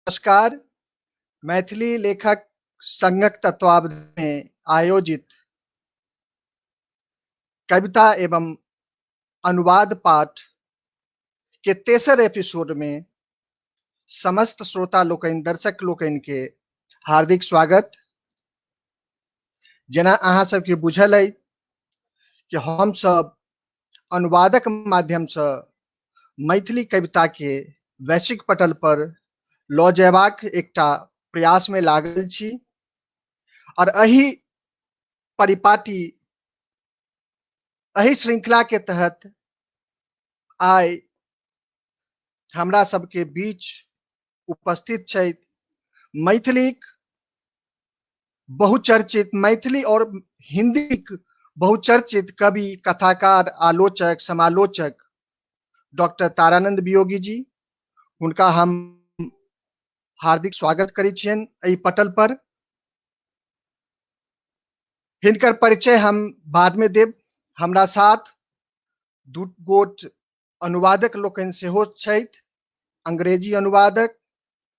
नमस्कार। मैथिली लेखक संघक तत्वावधान में आयोजित कविता एवं अनुवाद पाठ के तेसर एपिसोड में समस्त श्रोता लोकनि, दर्शक लोकनि के हार्दिक स्वागत। जेना अहाँ सबके बुझल अइ कि हम सब अनुवादक माध्यम से मैथिली कविता के वैश्विक पटल पर लऽ जयबाक एकटा प्रयास में लागल छी और एहि परिपाटी, एहि श्रृंखला के तहत आइ हमरा सबके बीच उपस्थित छथि मैथिलीक बहुचर्चित, मैथिली और हिंदीक बहुचर्चित कवि, कथाकार, आलोचक, समालोचक डॉक्टर तारानंद वियोगी जी। हुनका हम हार्दिक स्वागत करै छियनि एहि पटल पर। हिनकर परिचय हम बाद में देब। हमरा साथ दू गोट अनुवादक लोकनि सेहो छथि, अंग्रेजी अनुवादक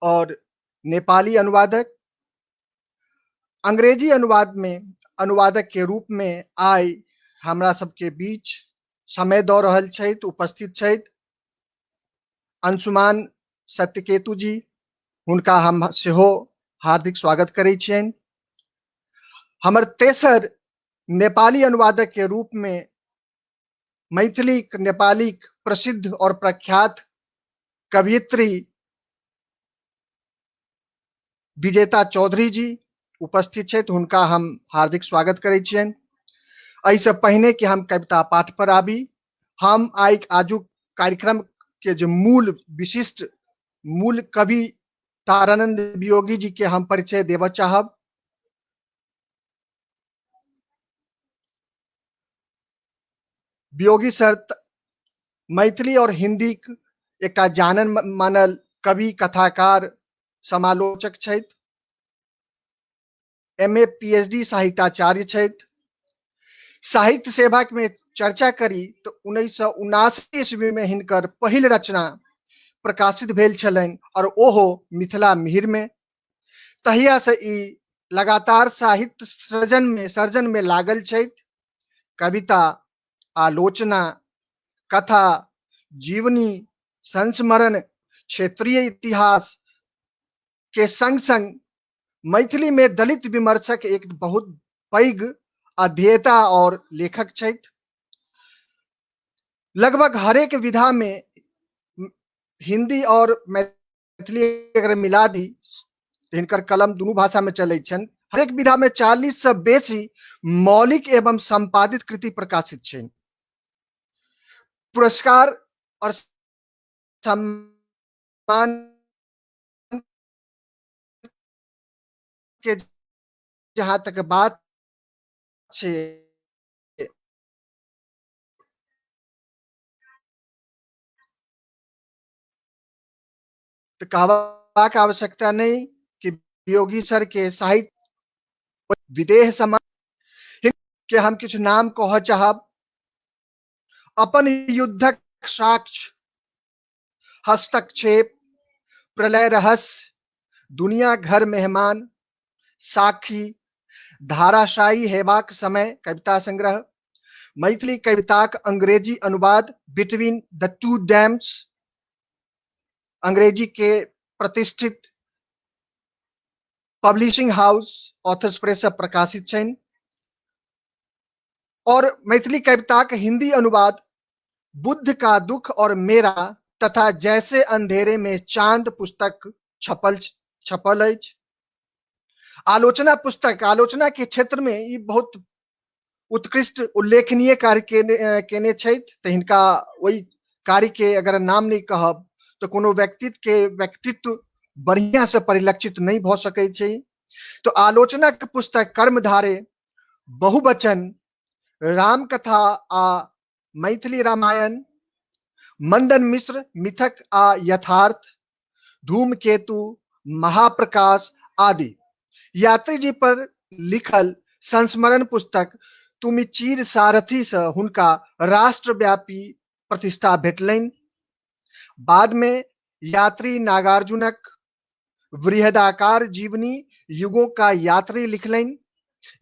और नेपाली अनुवादक। अंग्रेजी अनुवाद में अनुवादक के रूप में आइ हमरा सबके बीच समय दऽ रहल छथि, उपस्थित छथि अंशुमान सत्यकेतु जी। हुनका हम सेहो हार्दिक स्वागत करै छियनि। हमर तेसर नेपाली अनुवादक के रूप में मैथिली नेपाली प्रसिद्ध और प्रख्यात कवयित्री विजेता चौधरी जी उपस्थित छथि, हुनका हम हार्दिक स्वागत करै छियनि। एहिसँ पहिने कि हम कविता पाठ पर आबी, हम आइ आजुक कार्यक्रम के जे मूल विशिष्ट मूल कवि तारानंद वियोगी जी के हम परिचय देबऽ चाहब। वियोगी सर मैथिली और हिंदी एकटा जानल मानल कवि, कथाकार, समालोचक छथि। एम ए पीएचडी साहित्याचार्य छथि। साहित्य सेवा में चर्चा करी तो 1979 ईस्वी में हिनकर पहिल रचना प्रकाशित भेल छलनि और ओहो मिथिला मिहिर में। तहिया से ई लगातार साहित्य सर्जन में लागल छथि। कविता, आलोचना, कथा, जीवनी, संस्मरण, क्षेत्रीय इतिहास के संग संग मैथिली में दलित विमर्शक एक बहुत पैघ अध्येता और लेखक छथि। लगभग हरेक विधा में हिंदी और मैथिली अगर मिला दी तो हिनकर कलम दुनू भाषा में चलै छनि। हरेक विधा में 40 से बेसी मौलिक एवं संपादित कृति प्रकाशित छनि। पुरस्कार और सम्मान के जहां तक बात छै तऽ कहबाक आवश्यकता नहि कि वियोगी सर के साहित्य विदेह समाज के हम किछु नाम कहऽ चाहब। अपन युद्धक साक्ष्य, हस्तक्षेप, प्रलय रहस्य, दुनिया घर मेहमान, साखी, धाराशायी हेबाक समय कविता संग्रह, मैथिली कविताक अंग्रेजी अनुवाद बिटवीन the two dams, अंग्रेजी के प्रतिष्ठित पब्लिशिंग हाउस ऑथर्स प्रेस से प्रकाशित छनि, और मैथिली कविताक हिंदी अनुवाद बुद्ध का दुख और मेरा तथा जैसे अंधेरे में चांद पुस्तक छपल छपल अछि। आलोचना पुस्तक, आलोचना के क्षेत्र में ई बहुत उत्कृष्ट उल्लेखनीय कार्य केने केने छथि, तऽ हिनका ओहि कार्य के अगर नाम नहि कहब तऽ कोनो व्यक्तित्व के व्यक्तित्व बढ़िया से परिलक्षित नहि भऽ सकै छै। तो आलोचना के पुस्तक कर्मधारे, बहुवचन, रामकथा आ मैथिली रामायण, मंडन मिश्र मिथक आ यथार्थ, धूमकेतु, महाप्रकाश आदि। यात्री जी पर लिखल संस्मरण पुस्तक तुमि चीर सारथी से हुनका राष्ट्रव्यापी प्रतिष्ठा भेटलनि। बाद में यात्री नागार्जुनक वृहदाकार जीवनी युगों का यात्री लिखलनि,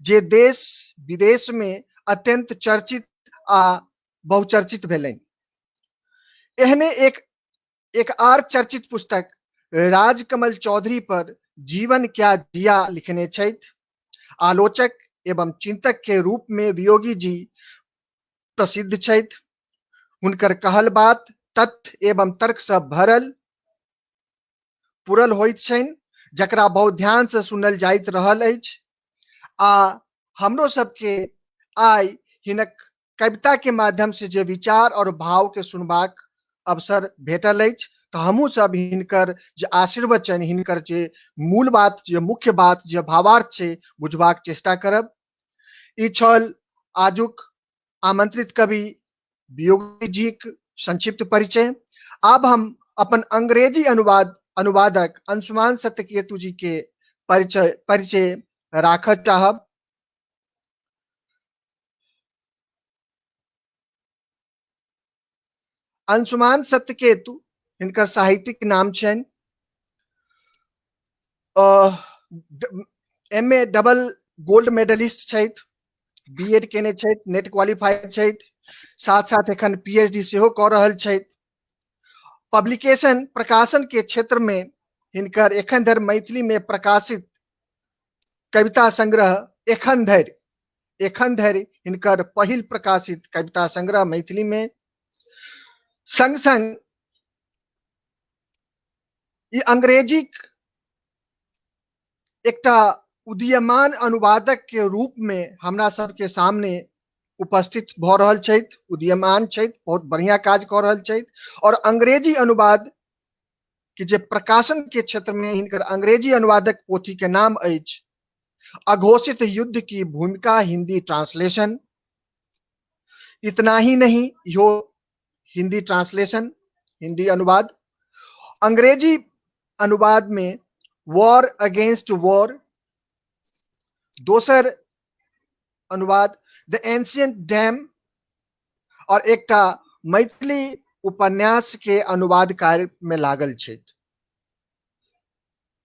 जे देश विदेश में अत्यंत चर्चित आ बहुचर्चित भेलनि। एहने एक एक आर चर्चित पुस्तक राजकमल चौधरी पर जीवन क्या जिया लिखने छथि। आलोचक एवं चिंतक के रूप में वियोगी जी प्रसिद्ध छथि। हुनकर कहल बात तथ्य एवं तर्क सँ भरल पुरल होइत छनि, जकरा बहुत ध्यान से सुनल जाइत रहल अछि। आ हमरो सबके आइ हिनक कविता के माध्यम से जे विचार और भाव के सुनबाक अवसर भेटल अछि, तऽ हमहूँ सब हिनकर जे आशीर्वचन, हिनकर जे मूल बात, जे मुख्य बात, जे भावार्थ छै, बुझबाक चेष्टा करब। ई छल आजुक आमंत्रित कवि वियोगी जीक संक्षिप्त परिचय। आब हम अपन अंग्रेजी अनुवादक अंशुमान सत्यकेतु जी के परिचय परिचय राखऽ चाहब। अंशुमान सत्यकेतु हिनकर साहित्यिक नाम छनि। M A double gold medalist छथि, बी एड केने छथि, नेट क्वालिफाइड छथि, साथ साथ एखन पी एच डी सेहो कऽ रहल छथि। पब्लिकेशन प्रकाशन के क्षेत्र में हिनकर एखन धरि मैथिली में प्रकाशित कविता संग्रह एखन धरि हिनकर पहिल प्रकाशित कविता संग्रह मैथिली में, संग संग ई अंग्रेजीक एकटा उदीयमान अनुवादक के रूप में हमरा सबके सामने उपस्थित भऽ रहल छथि, उदीयमान छथि, बहुत बढ़िया काज कऽ रहल छथि। और अंग्रेजी अनुवाद के जे प्रकाशन के क्षेत्र में हिनकर अंग्रेजी अनुवादक पोथी के नाम अछि अघोषित युद्ध की भूमिका हिंदी ट्रांसलेशन। इतना ही नहीं, यो हिंदी ट्रांसलेशन, हिंदी अनुवाद, अंग्रेजी अनुवाद में वॉर अगेंस्ट वॉर, दोसर अनुवाद द एंशियंट डैम, और एकटा मैथिली उपन्यास के अनुवाद कार्य में लागल छथि।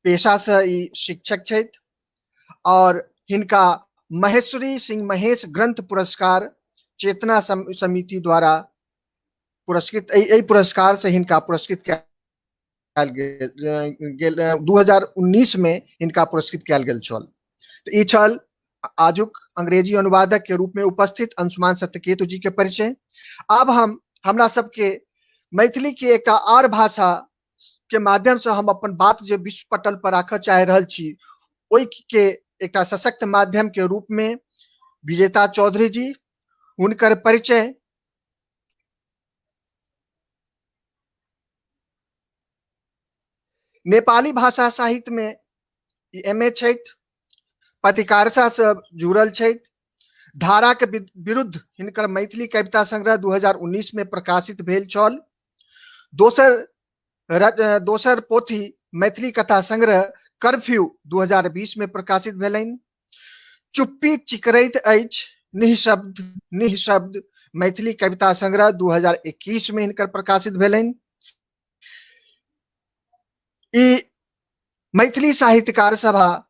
पेशा से ई शिक्षक छथि और हिनका महेश्वरी सिंह महेश ग्रंथ पुरस्कार चेतना समिति द्वारा पुरस्कृत, एहि पुरस्कार से हिनका पुरस्कृत कयल गेल 2019 में हिनका पुरस्कृत कयल गेल छल। तऽ ई छल आजुक अंग्रेजी अनुवादक के रूप में उपस्थित अंशुमान सत्यकेतु जी के परिचय। आब हम हमरा सबके मैथिली के एकटा आर भाषा के माध्यम से हम अपन बात जे विश्व पटल पर राखऽ चाहि रहल छी, ओहि के एकटा सशक्त माध्यम के रूप में विजेता चौधरी जी, हुनकर परिचय नेपाली भाषा साहित्य में एम ए छथि, पत्रकारिता से जुड़ल छथि। धारा के विरुद्ध हिनकर मैथिली कविता संग्रह 2019 में प्रकाशित भेल छल। दोसर पोथी मैथिली कथा संग्रह कर्फ्यू 2020 में प्रकाशित भेलनि। चुप्पी चिकरैत अछि निःशब्द निःशब्द मैथिली कविता संग्रह 2021 में हिनकर प्रकाशित भेलनि। ई मैथिली साहित्यकार सभा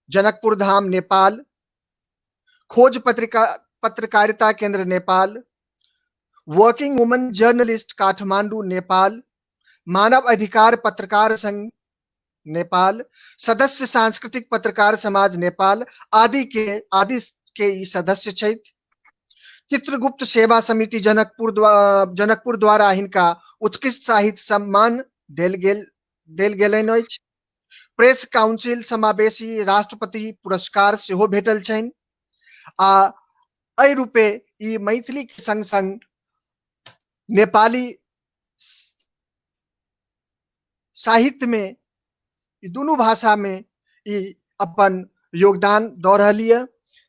जनकपुर धाम नेपाल, खोज पत्रिका पत्रकारिता केंद्र Nepal, working woman journalist Kathmandu Nepal, मानव अधिकार पत्रकार संघ नेपाल, सदस्य सांस्कृतिक पत्रकार समाज नेपाल आदि के ई सदस्य छथि। चित्रगुप्त सेवा समिति जनकपुर द्वारा हिनका उत्कृष्ट साहित्य सम्मान देल गेलनि अछि। प्रेस काउंसिल समावेशी राष्ट्रपति पुरस्कार सेहो भेटल छनि। आ एहि रूपे ई मैथिली के संग संग नेपाली साहित्य में ई दुनू भाषा में ई अपन योगदान दऽ रहल यऽ।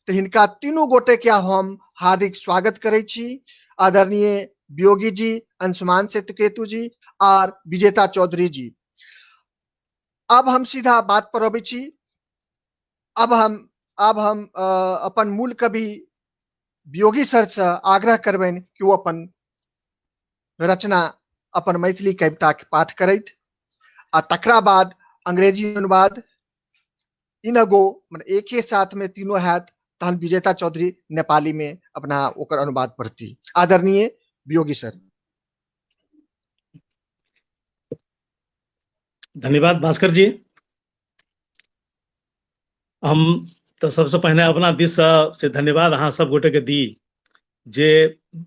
तऽ हिनका तीनू गोटे के हम हार्दिक स्वागत करै छी। आदरणीय वियोगी जी, अंशुमान सेतुकेतु जी आर विजेता चौधरी जी। अब हम सीधा बात पर अबै छी। अब हम अपन मूल कवि वियोगी सर से आग्रह करबनि कि ओ अपन रचना, अपन मैथिली कविता के पाठ करैत आ तकरा बाद अंग्रेजी अनुवाद इन अ गो, मने एके साथ में तीनों हैत, तहन विजेता चौधरी नेपाली में अपना ओकर अनुवाद पढ़ती। आदरणीय वियोगी सर। धन्यवाद भास्कर जी। हम तऽ सबसँ पहिने अपना दिससँ से धन्यवाद अहाँ सब गोटे के दी जे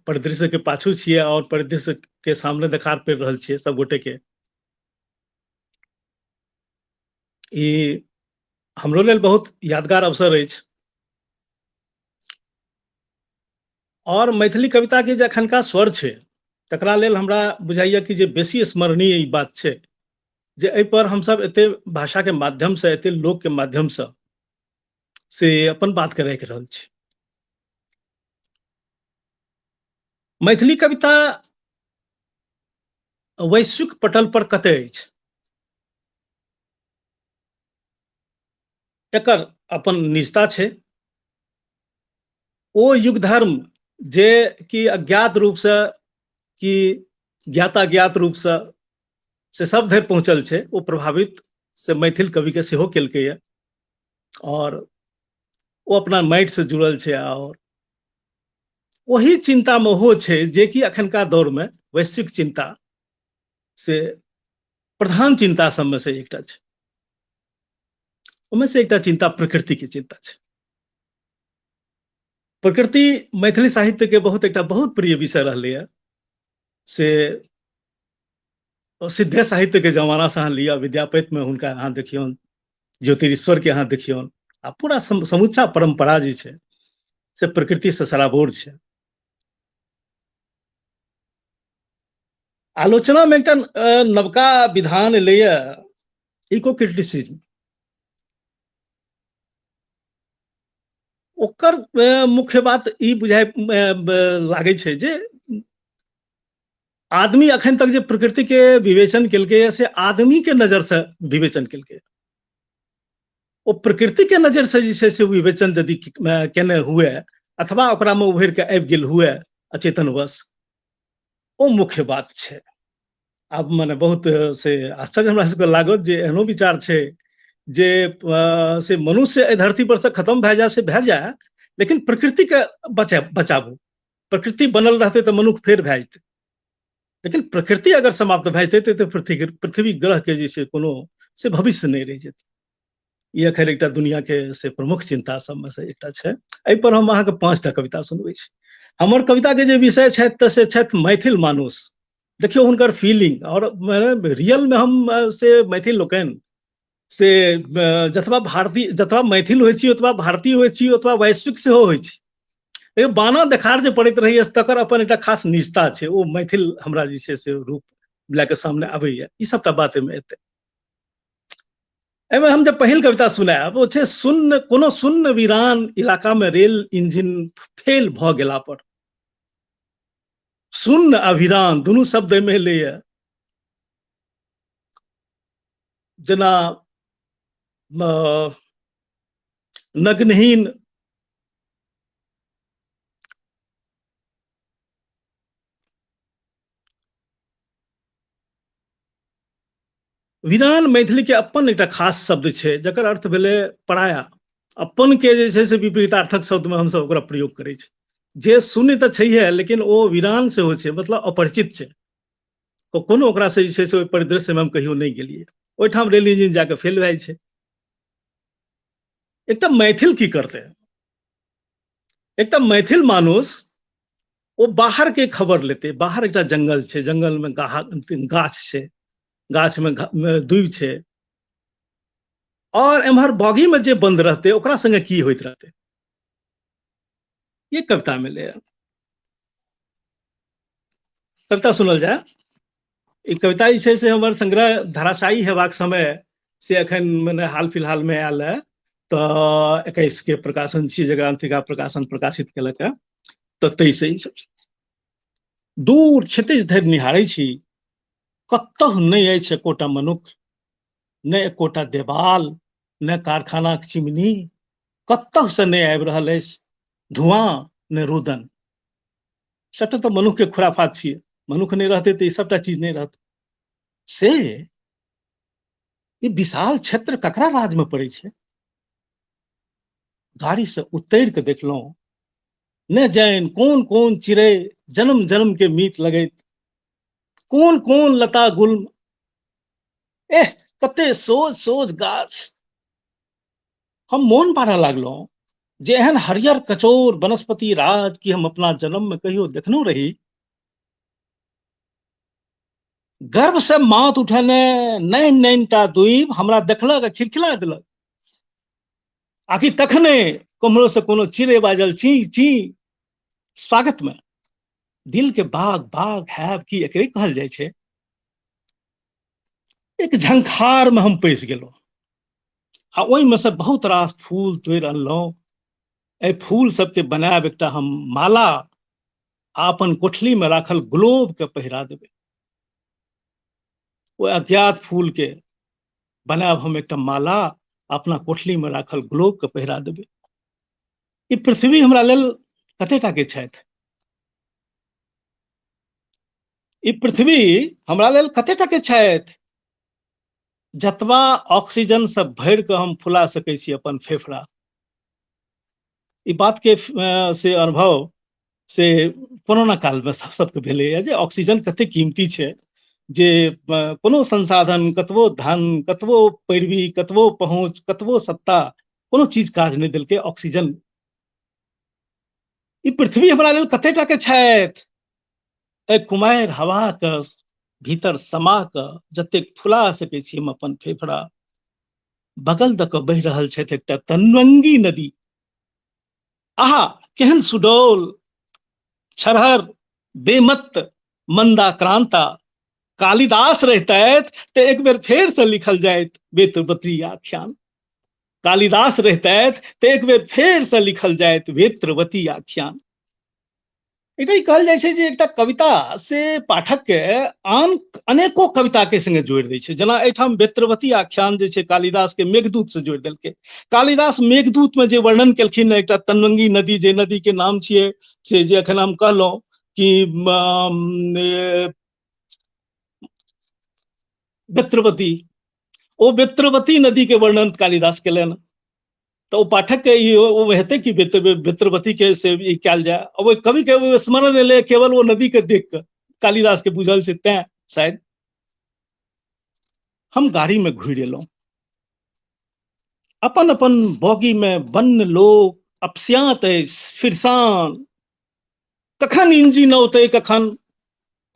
परिदृश्य के पाछू छियै और परिदृश्य के सामने देखार पड़ि रहल छियै सब गोटे के। ई हमरो लेल बहुत यादगार अवसर अछि। और मैथिली कविता के जे अखनका स्वर छै तकरा लेल हमरा बुझाइया कि जे बेसी स्मरणीय ई बात छै जे एहि पर हमसब एते भाषा के माध्यम से एते लोक के माध्यम से से अपन बात के राखि रहल छी। मैथिली कविता वैश्विक पटल पर कतय अछि, एकर अपन निजता छै। ओ युग धर्म जे कि अज्ञात रूप से कि ज्ञाताज्ञात रूप से से सब धरि पहुँचल छै, ओ प्रभावित से मैथिल कवि के सेहो केलकैए और ओ अपना माटि से जुड़ल छै और ओही चिंता में ओहो छै जे कि अखनका दौर में वैश्विक चिंता से प्रधान चिंता सबमे से एकटा छै। ओहिमे से एकटा चिंता प्रकृति के चिंता छै। प्रकृति मैथिली साहित्य के बहुत एकटा बहुत प्रिय विषय रहलैए से सिद्धे साहित्य के जमाना से अहाँ लिअ, विद्यापति में हुनका अहाँ देखियौन, ज्योतिरीश्वर के अहाँ देखियौन, आ पूरा समुच्चा परंपरा जे छै से प्रकृति से सराबोर छै। आलोचना में एकटा नवका विधान एलैए इको क्रिटिसिज्म। ओकर मुख्य बात ई बुझाइ लागै छै जे आदमी अखन तक जे प्रकृति के विवेचन केलकै से आदमी के नजर से विवेचन केलकै। ओ प्रकृति के नजर से जे छै से विवेचन यदि केने हुए अथवा ओकरा में उभरि के आबि गेल हुए अचेतनवश, ओ मुख्य बात छै। आब मने बहुत से आश्चर्य हमरा सबके लागत जे एहनो विचार छै जे से मनुष्य एहि धरती पर से खत्म भए जाए से भए जाए, लेकिन प्रकृति के बचाबू। प्रकृति बनल रहतै तऽ मनुख फेर भए जेतै, लेकिन प्रकृति अगर समाप्त भए जेतै तऽ पृथ्वी ग्रह के जे छै कोनो से भविष्य नहि रहि जेतै। ई अखन एकटा दुनिया के से प्रमुख चिंता सबमे से एकटा छै। एहि पर हम अहाँके 5टा कविता सुनबै छी। हमर कविता के जे विषय छथि तऽ से छथि मैथिल मानुष। देखियौ हुनकर फीलिंग और रियल में हम से मैथिल लोकनि से जतबा भारतीय, जतबा मैथिल होइ छी ओतबा भारतीय होइ छी, ओतबा वैश्विक सेहो होइ छी। एगो बाना देखार जे पड़ैत रहैए तकर अपन एकटा खास निजता छै। ओ मैथिल हमरा जे छै से रूप लए कऽ सामने आबैए। ई सबटा बात एहिमे एतै। एहिमे हम जे पहिल कविता सुनायब ओ छै शून्य, कोनो शून्य वीरान इलाका में रेल इंजन फेल भऽ गेला पर। शून्य आ वीरान दुनू शब्द एहिमे एलैए। जेना नग्नहीन वीरान मैथिली के अपन एकटा खास शब्द छै जकर अर्थ भेलै पराया। अपन के जे छै से विपरीतार्थक शब्द में हमसब ओकरा प्रयोग करै छी। जे शून्य तऽ छैहे, लेकिन ओ वीरान सेहो छै, मतलब अपरिचित छै। कोनो ओकरा से जे छै से ओहि परिदृश्य में हम कहियो नहि गेलियै। ओहिठाम रेल इंजन जाके फेल भए जाइ छै। एकटा मैथिल की करतै? एकटा मैथिल मानुष ओ बाहर के खबर लेतै। बाहर एकटा जंगल छै, जंगल में गाछ छै, गाछ में दूबि छै, और एम्हर बॉगी में जे बंद रहतै ओकरा संगे की होइत रहतै, ये कविता में ले। कविता सुनल जाय। ई कविता जे छै से हमर संग्रह धराशायी हेबाक समय से अखन मने हाल फिलहाल में आयल है, तऽ 21 के प्रकाशन छी, जकरा अंतिका प्रकाशन प्रकाशित केलक है, तऽ 23 ई सब। दूर क्षितिज धरि निहारै छी, कतहु नहि अछि एकोटा मनुख, नहि एकोटा देवाल, नहि कारखानाक चिमनी, कतहु से नहि आबि रहल अछि धुआं, नहि रुदन। सबटा तऽ मनुख के खुराफात छियै, मनुख नहि रहतै तऽ ई सबटा चीज नहि रहतै। से ई विशाल क्षेत्र ककरा राजमे पड़ै छै? गाड़ी से उतरि कऽ देखलहुँ, ने जानि कोन कोन चिड़ै जन्म जन्म के मीत लगैत, कोन कोन लता गुल्म, एह कते सोझ सोझ गाछ। हम मोन पाड़ऽ लागलहुँ जे एहन हरियर कचोर वनस्पति राज की हम अपना जन्म में कहियो देखनहुँ रही? गर्व से माथ उठेने नैन नैन टा दुइब हमरा देखलक आ खिलखिला देलक। आखिर तखने कम्हरो से कोनो चिड़ै बाजल ची ची स्वागत में। दिल के बाग बाग हैब की एकरे कहल जाइ छै? एक झंखार में हम पैस गेलहुँ आ ओहिमे से बहुत रास फूल तोड़ि अनलहुँ। एहि फूल सबके बनायब एकटा हम माला आ अपन कोठली में राखल ग्लोब के पहिरा देबै। ओहि अज्ञात फूल के बनायब हम एकटा माला, अपना कोठली में राखल ग्लोब के पहिरा देबै। ई पृथ्वी हमरा लेल कतेटा के छथि? ई पृथ्वी हमरा लेल कतेटा के छथि? जतबा ऑक्सीजन से भरि कऽ हम फुला सकै छी अपन फेफड़ा। ई बात के से अनुभव से कोरोना काल में सबके भेलैए जे ऑक्सीजन कते कीमती छै, जे कोनो संसाधन, कतबो धन, कतबो पैरवी, कतबो पहुँच, कतबो सत्ता, कोनो चीज काज नहि देलकै ऑक्सीजन। ई पृथ्वी हमरा लेल कतेटा के छथि? एहि कुमारि हवा के भीतर समा कऽ जतेक फुला सकै छी हम अपन फेफड़ा। बगल दऽ कऽ बहि रहल छथि एकटा तन्वंगी नदी। आहा केहन सुडौल, छरहर, बेमत्त, मंदाक्रांता। कालिदास रहितैथ तऽ एक बेर फेर से लिखल जाइत वेत्रवती आख्यान। कालिदास रहितैथ तऽ एक बेर फेर से लिखल जाइत वेत्रवती आख्यान। एकटा ई कहल जाइ छै जे एकटा कविता से पाठक के आन अनेको कविता के संगे जोड़ि दै छै। जेना एहिठाम वेत्रवती आख्यान जे छै कालिदास के मेघदूत से जोड़ि देलकै। कालिदास मेघदूत में जे वर्णन केलखिन एकटा तन्वंगी नदी, जे नदी के नाम छियै से जे एखन हम कहलहुँ कि वेत्रवती, ओ वेत्रवती नदी के वर्णन कालिदास केलनि। तऽ ओ पाठक के ई ओ हेतै कि वेत्रवती के से ई कयल जाय। अब ओहि कवि के ओ स्मरण एलै केवल ओ नदी के देख कऽ, कालिदास के बुझल छै तैं शायद। हम गाड़ी में घुरि एलहुँ। अपन अपन बॉगी में बन्न लोक अपस्यात अछि, फिरसान। कखन इंजिन औतै, कखन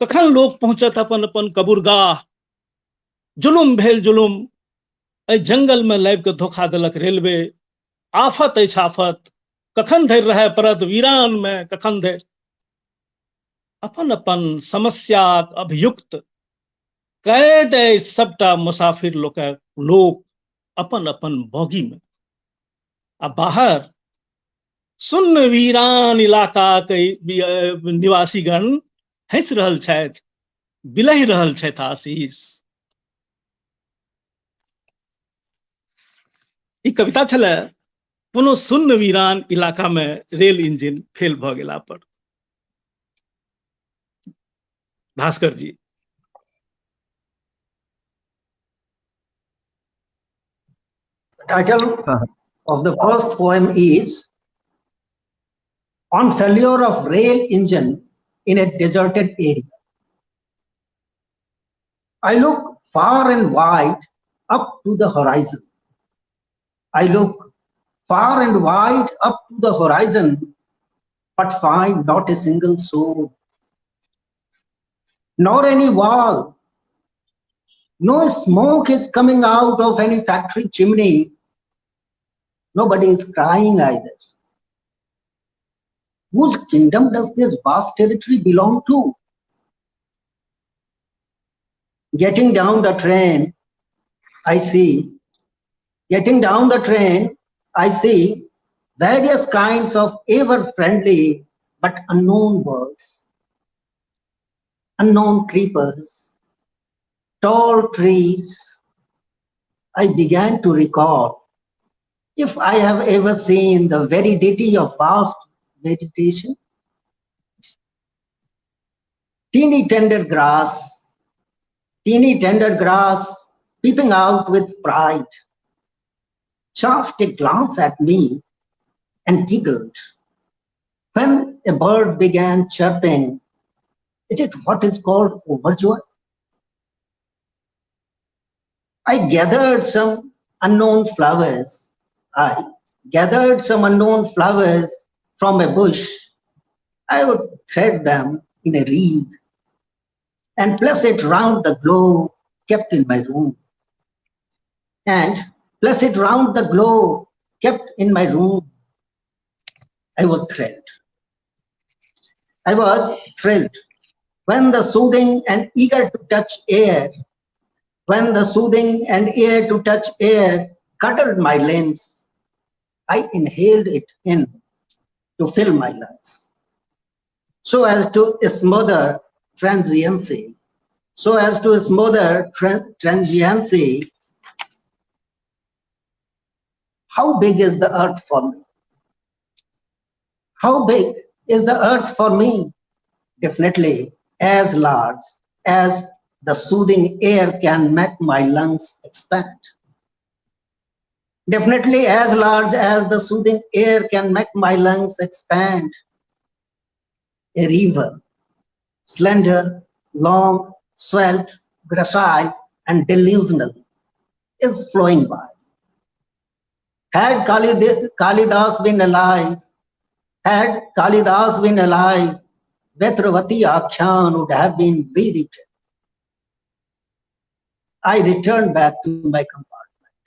कखन लोक पहुँचत अपन अपन कबुरगाह। जुलुम भेल जुलुम, एहि जंगल में लाबि कऽ धोखा देलक रेलवे। आफत अछि आफत, कखन धरि रहय पड़त वीरान में, कखन धरि। अपन अपन समस्याक अभियुक्त कैद अछि सबटा मुसाफिर लोक अपन अपन बॉगी में। आ बाहर सुन्न वीरान इलाका के निवासीगण हँसि रहल छथि, बिलहि रहल छथि आशीष। ई कविता छलै कोनो सुन्न वीरान इलाका में रेल इंजन फेल भऽ गेला पर। भास्कर जी। The title of the first poem is On Failure of Rail Engine in a Deserted Area. I look far and wide up to the horizon. I look far and wide up to the horizon, but find not a single soul, nor any wall. No smoke is coming out of any factory chimney. Nobody is crying either. Whose kingdom does this vast territory belong to? Getting down the train, I see. Getting down the train, I see various kinds of ever-friendly but unknown birds, unknown creepers, tall trees. I began to recall if I have ever seen the viridity of vast vegetation, teeny tender grass, teeny tender grass, peeping out with pride, chanced a glance at me and giggled. When a bird began chirping, is it what is called overjoy? I gathered some unknown flowers. I gathered some unknown flowers from a bush. I would thread them in a wreath and place it round the globe kept in my room. And place it round the globe kept in my room. I was thrilled. I was thrilled when the soothing and eager to touch air, when the soothing and ear to touch air cuddled my limbs, I inhaled it in to fill my lungs, so as to smother transiency, so as to smother transiency. How big is the earth for me? How big is the earth for me? Definitely as large as the soothing air can make my lungs expand. Definitely as large as the soothing air can make my lungs expand. A river, slender, long, svelte, gracile, and delusional, is flowing by. Had Kalidas been alive, had Kalidas been alive, Vetravati Akhyan would have been rewritten. I returned back to my compartment.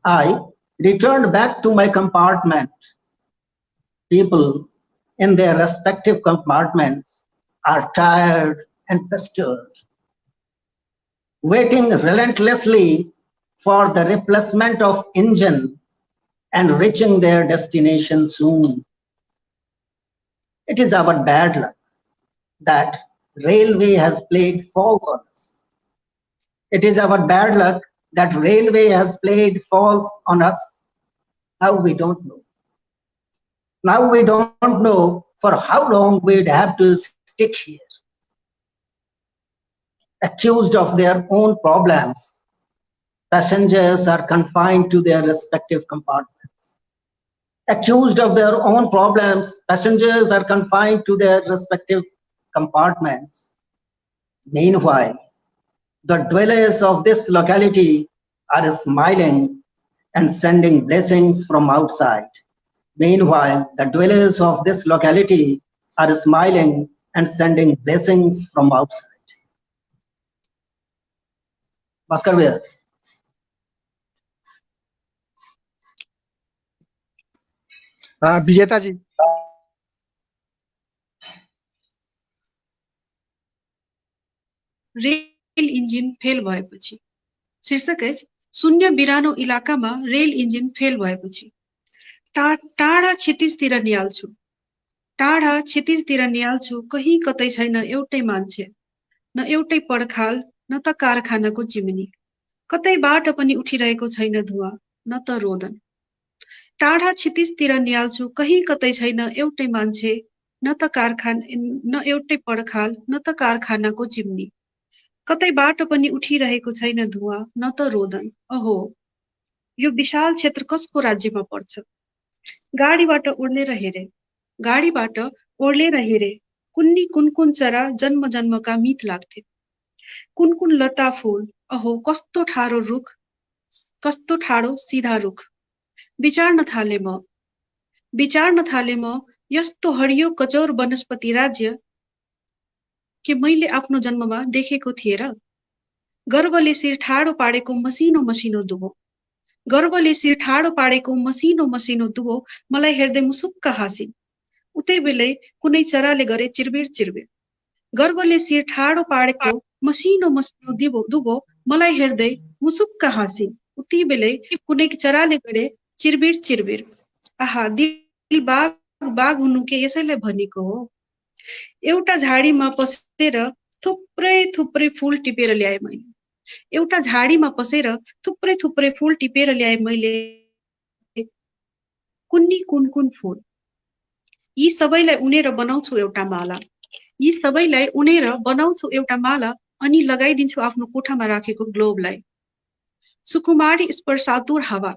I returned back to my compartment. People in their respective compartments are tired and pestered, waiting relentlessly for the replacement of engine and reaching their destination soon. It is our bad luck that railway has played false on us. It is our bad luck that railway has played false on us. Now we don't know. Now we don't know for how long we'd have to stick here. Accused of their own problems, passengers are confined to their respective compartments. Accused of their own problems, passengers are confined to their respective compartments. Meanwhile, the dwellers of this locality are smiling and sending blessings from outside. Meanwhile, the dwellers of this locality are smiling and sending blessings from outside. Bhaskar Bhaiya. विजेता जी। Rail engine fail भएपछि। शीर्षक अछि शून्य बिरानो इलाकामा rail engine fail भएपछि। टाढा क्षितिजतिर निहाल्छु, टाढा क्षितिजतिर निहाल्छु, कहीँ कतै छैन एउटै मान्छे, न एउटै पर्खाल, न त कारखानाको चिम्नी, कतैबाट पनि उठिरहेको छैन धुवा, न त रोदन। टाढा क्षितिजतिर निहाल्छु, कहीँ कतै छैन एउटै मान्छे, न त कारखाना, न एउटै पर्खाल, न त कारखानाको चिम्नी, कतैबाट पनि उठिरहेको छैन धुवा, न त रोदन। अहो, यो विशाल क्षेत्र कसको राज्यमा पर्छ? गाडीबाट ओर्लेर हेरे, गाडीबाट ओर्लेर हेरे, कुन्नी कुन कुन चरा जन्म जन्मका मित लाग्थे, कुन कुन लता फूल, अहो कस्तो ठाडो रुख, कस्तो ठाडो सिधा रुख। विचार्न थाले म, विचार्न थाले म, यस्तो हरियो कचौर वनस्पति राज्य के मैले आफ्नो जन्ममा देखेको थिएँ र? गर्वले शिर ठाडो पारेको मसिनो मसिनो दुबो, गर्वले शिर ठाडो पारेको मसिनो मसिनो दुबो मलाई हेर्दै मुसुक्क हाँसिन्। उतै बेलै कुनै चराले गरे चिरबिर चिरबिर। गर्वले शिर ठाडो पारेको मसिनो मसिनो दुबो मलाई हेर्दै मुसुक्क हाँसिन्। उति बेलै कुनै चराले गरे चिरबिर चिरबिर। आहा, दिल बाघ बाघ हुनु के यसैलाई भनेको हो? एउटा झाडीमा पसेर थुप्रै थुप्रै फूल टिपेर ल्याए मैले, एउटा झाडीमा पसेर थुप्रै थुप्रै फूल टिपेर ल्याए मैले, कुन्नी कुन कुन फूल। यी सबैलाई उनेर बनाउँछु एउटा माला, यी सबैलाई उनेर बनाउँछु एउटा माला, अनि लगाइदिन्छु आफ्नो कोठामा राखेको ग्लोबलाई। सुकुमारी स्पर्शातुर हावा,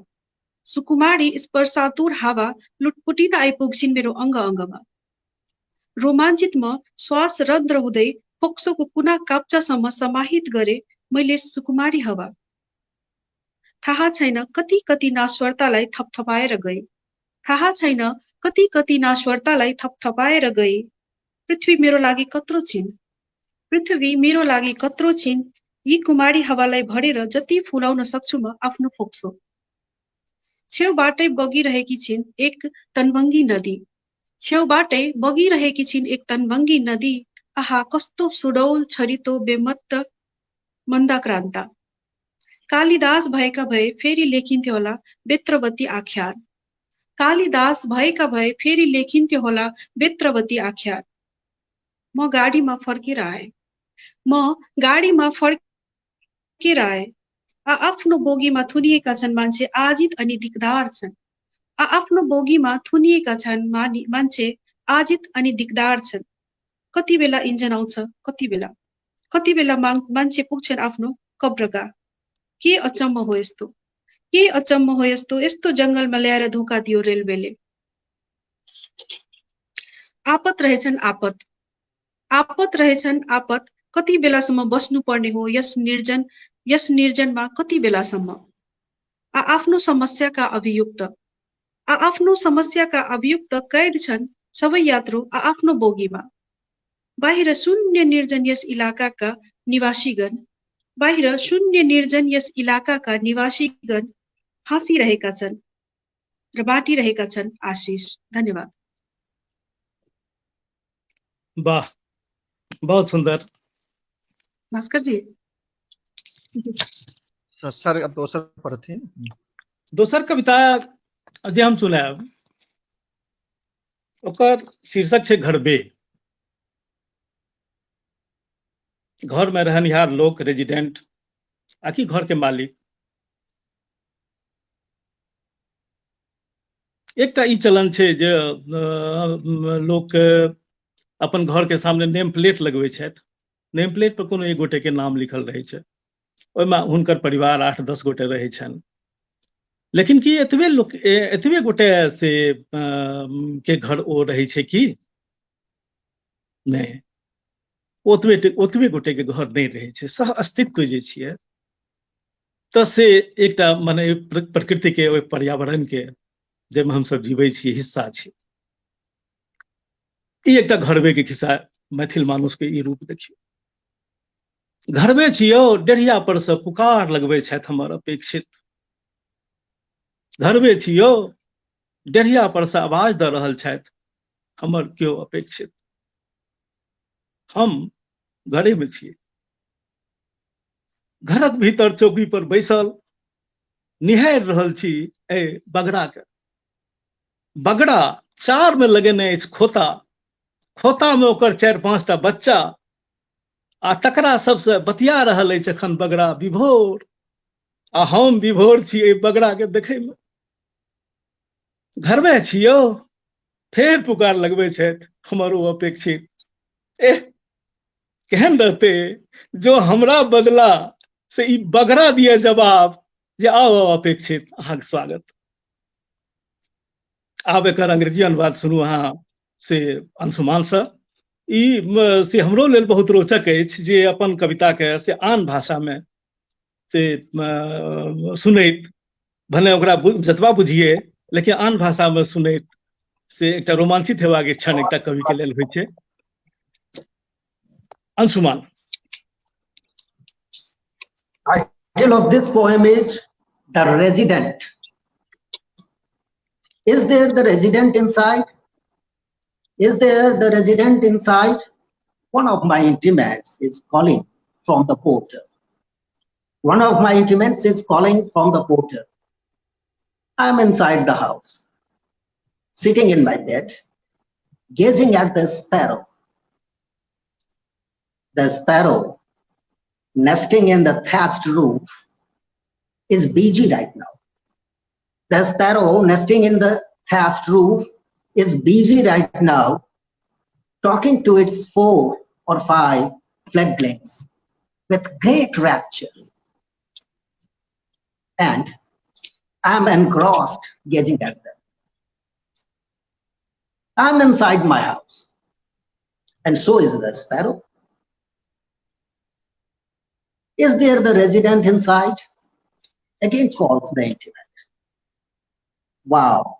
सुकुमारी स्पर्शातुर हावा लुटपुटिन आइपुग्छिन् मेरो अङ्ग अङ्गमा। रोमाञ्चित म श्वास रन्ध्र हुँदै फोक्सोको कुना काप्चासम्म समाहित गरे मैले सुकुमारी हावा। थाहा छैन कति कति नाश्वरतालाई थपथपाएर गए, थाहा छैन कति कति नाश्वरतालाई थपथपाएर गए। पृथ्वी मेरो लागि कत्रो छिन्, पृथ्वी मेरो लागि कत्रो छिन्। यी कुमारी हावालाई भरेर जति फुलाउन सक्छु म आफ्नो फोक्सो। छेउबाटै बगिरहेकी छिन् एक तनभङ्गी नदी, छेउबाटै बगिरहेकी छिन् एक तनभङ्गी नदी। आहा कस्तो सुडौल छरितो बेमत्त मन्दाक्रान्ता। कालिदास भएका भए फेरि लेखिन्थ्यो होला बेत्रवती आख्यान, कालिदास भएका भए फेरि लेखिन्थ्यो होला बेत्रवती आख्यान। म गाडीमा फर्केर आए, म गाडीमा फर्केर आए। आफ्नो बोगीमा थुनिएका छन् मान्छे आजित अनि दिकदार छन्, आफ्नो बोगीमा थुनिएका छन् मान्छे आजित अनि दिकदार छन्। कति बेला इन्जन आउँछ, कति बेला, कति बेला मान्छे पुग्छन् आफ्नो कब्रगा। के अचम्म हो यस्तो, के अचम्म हो यस्तो, यस्तो जंगलमा ल्याएर धोका दियो रेलवेले। आपत रहेछन् आपत, आपत रहेछन् आपत। कति बेलासम्म बस्नु पर्ने हो यस निर्जन, यस निर्जनमा कति बेलासम्म। आफ्नो समस्याका अभियुक्त, आफ्नो समस्याका अभियुक्त कैद छन् सबै यात्रु आफ्नो बोगीमा। बाहिर शून्य निर्जन यस इलाकाका निवासीगण, बाहिर शून्य निर्जन यस इलाकाका निवासीगण हाँसिरहेका छन् र बाँटिरहेका छन् आशिष। धन्यवाद। वाह, बहुत सुंदर। भास्कर जी। सर अब दोसर पढ़थिन। दोसर कविता जे हम सुनायब ओकर शीर्षक छै घरबे। घर में रहनिहार लोक, रेजिडेंट आकि घर के मालिक। एकटा ई चलन छै जे लोक अपन घर के सामने नेम प्लेट लगबै छथि। नेम प्लेट पर कोनो एक गोटे के नाम लिखल रहै छै, ओहिमे हुनकर परिवार 8-10 गोटे रहै छनि। लेकिन की एतबे लोक, एतबे गोटे से के घर ओ रहै छै कि नहि? ओतबे ओतबे गोटे के घर नहि रहै छै। सह अस्तित्व जे छियै तऽ से एकटा मने प्रकृति के, ओहि पर्यावरण के जाहिमे हमसब जीबै छी हिस्सा छी। ई एकटा घरबे के खिस्सा, मैथिल मानुष के ई रूप देखियौ। घरबे छियौ, डेढ़िया पर से पुकार लगबै छथि हमर अपेक्षित। घरबे छियौ, डेढ़िया पर से आवाज दऽ रहल छथि हमर केओ अपेक्षित। हम घरे में छियै, घरक भीतर चौकी पर बैसल निहारि रहल छी एहि बगड़ा के। बगड़ा चार में लगेने अछि खोता, खोता में ओकर 4-5 टा बच्चा, आ तकरा सबसे बतिया रहल अछि एखन बगड़ा विभोर, आ हम विभोर छी एहि बगड़ा के देखै में। घरमे छियौ, फेर पुकार लगबै छथि हमर ओ अपेक्षित। एह केहन रहते जो हमरा बदला से ई बगड़ा दिए जवाब जे आओ आओ अपेक्षित, अहाँके स्वागत। आब एकर अंग्रेजी अनुवाद सुनू अहाँ से अंशुमान से। ई से हमरो लेल बहुत रोचक अछि जे अपन कविता के से आन भाषा में से सुनैत, भले ओकरा जतबा बुझिए लेकिन आन भाषा में सुनैत से एकटा रोमांचित हेबाक क्षण एकटा कवि के लेल होइ छै। Anshuman. Title of this poem is The Resident. Is there the resident inside? Is there the resident inside? One of my intimates is calling from the porter. One of my intimates is calling from the porter. I am inside the house, sitting in my bed, gazing at the sparrow. The sparrow nesting in the thatched roof is busy right now. The sparrow nesting in the thatched roof is busy right now, talking to its 4 or 5 fledglings. with great rapture. And I'm engrossed gazing at them. I'm inside my house, and so is the sparrow. Is there the resident inside? Again calls the internet. Wow,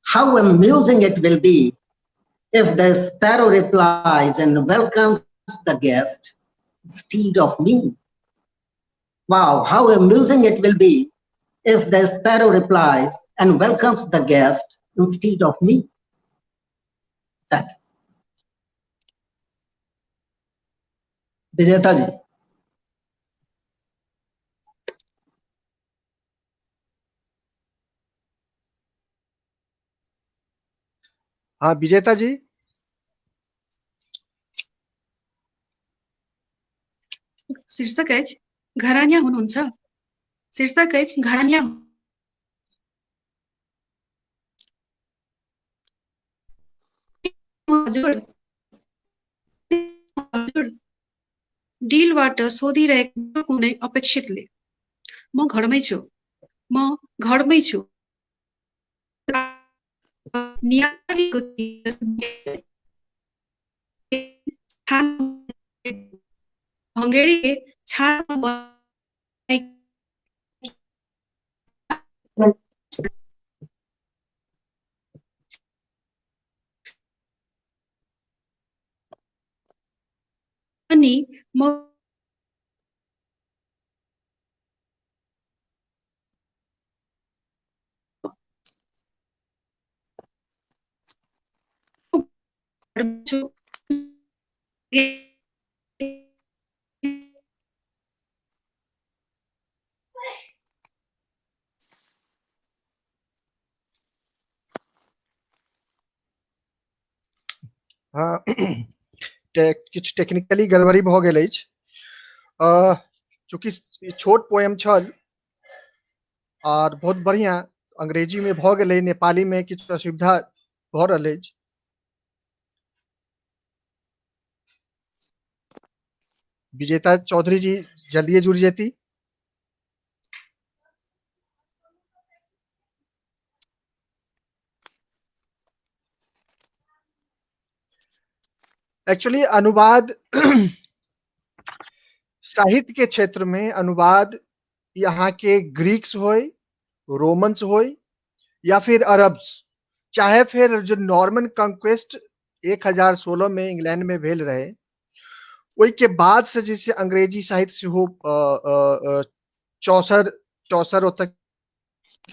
how amusing it will be if the sparrow replies and welcomes the guest instead of me. Wow, how amusing it will be if the sparrow replies and welcomes the guest instead of me. Thank you. Vijeta ji. हाँ विजेता जी। शीर्षक अछि घरानिया हुनुहुन्छ। शीर्षक अछि घरानिया हजुर डिलबाट सोधिरहेको कुनै अपेक्षितले म घरमै छु, म घरमै छु। भङ्गेरीले छानामा अनि म हाँ, किछु टेक्निकली गड़बड़ी भऽ गेल अछि। चूँकि छोट पोएम छल और बहुत बढ़िया अंग्रेजी में भऽ गेलै, नेपाली में किछु असुविधा भऽ रहल अछि। विजेता चौधरी जी जल्दिए जुड़ जेती। एक्चुअली अनुवाद साहित्य के क्षेत्र में अनुवाद यहाँ के ग्रीक्स होय, रोमन्स होय या फिर अरब्स, चाहे फिर जो नॉर्मन कंक्वेस्ट 1016 में इंग्लैंड में भेल रहे, ओहि के बाद से जैसे अंग्रेजी साहित्य सेहो चौसर चौसर ओतऽ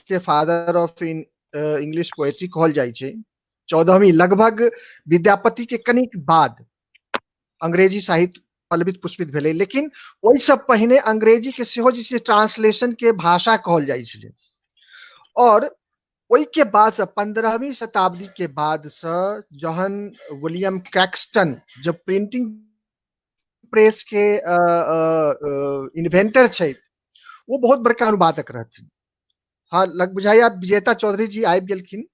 के फादर ऑफ इंग्लिश पोएट्री कहल जाइ छै। 14वीं लगभग विद्यापति के कनिक बाद अंग्रेजी साहित्य पल्लवित पुष्पित भेलै, लेकिन ओहिसँ पहिने अंग्रेजी के सेहो जे छै ट्रांसलेशन के भाषा कहल जाइ छलै। और ओहि के बाद से 15वीं शताब्दी के बाद से जहन विलियम कैक्सटन जब प्रिंटिंग प्रेस के इन्वेंटर छै, वो बहुत बड़का अनुवादक रहथिन। हाँ, लग बुझाइया विजेता चौधरी जी आबि गेलखिन।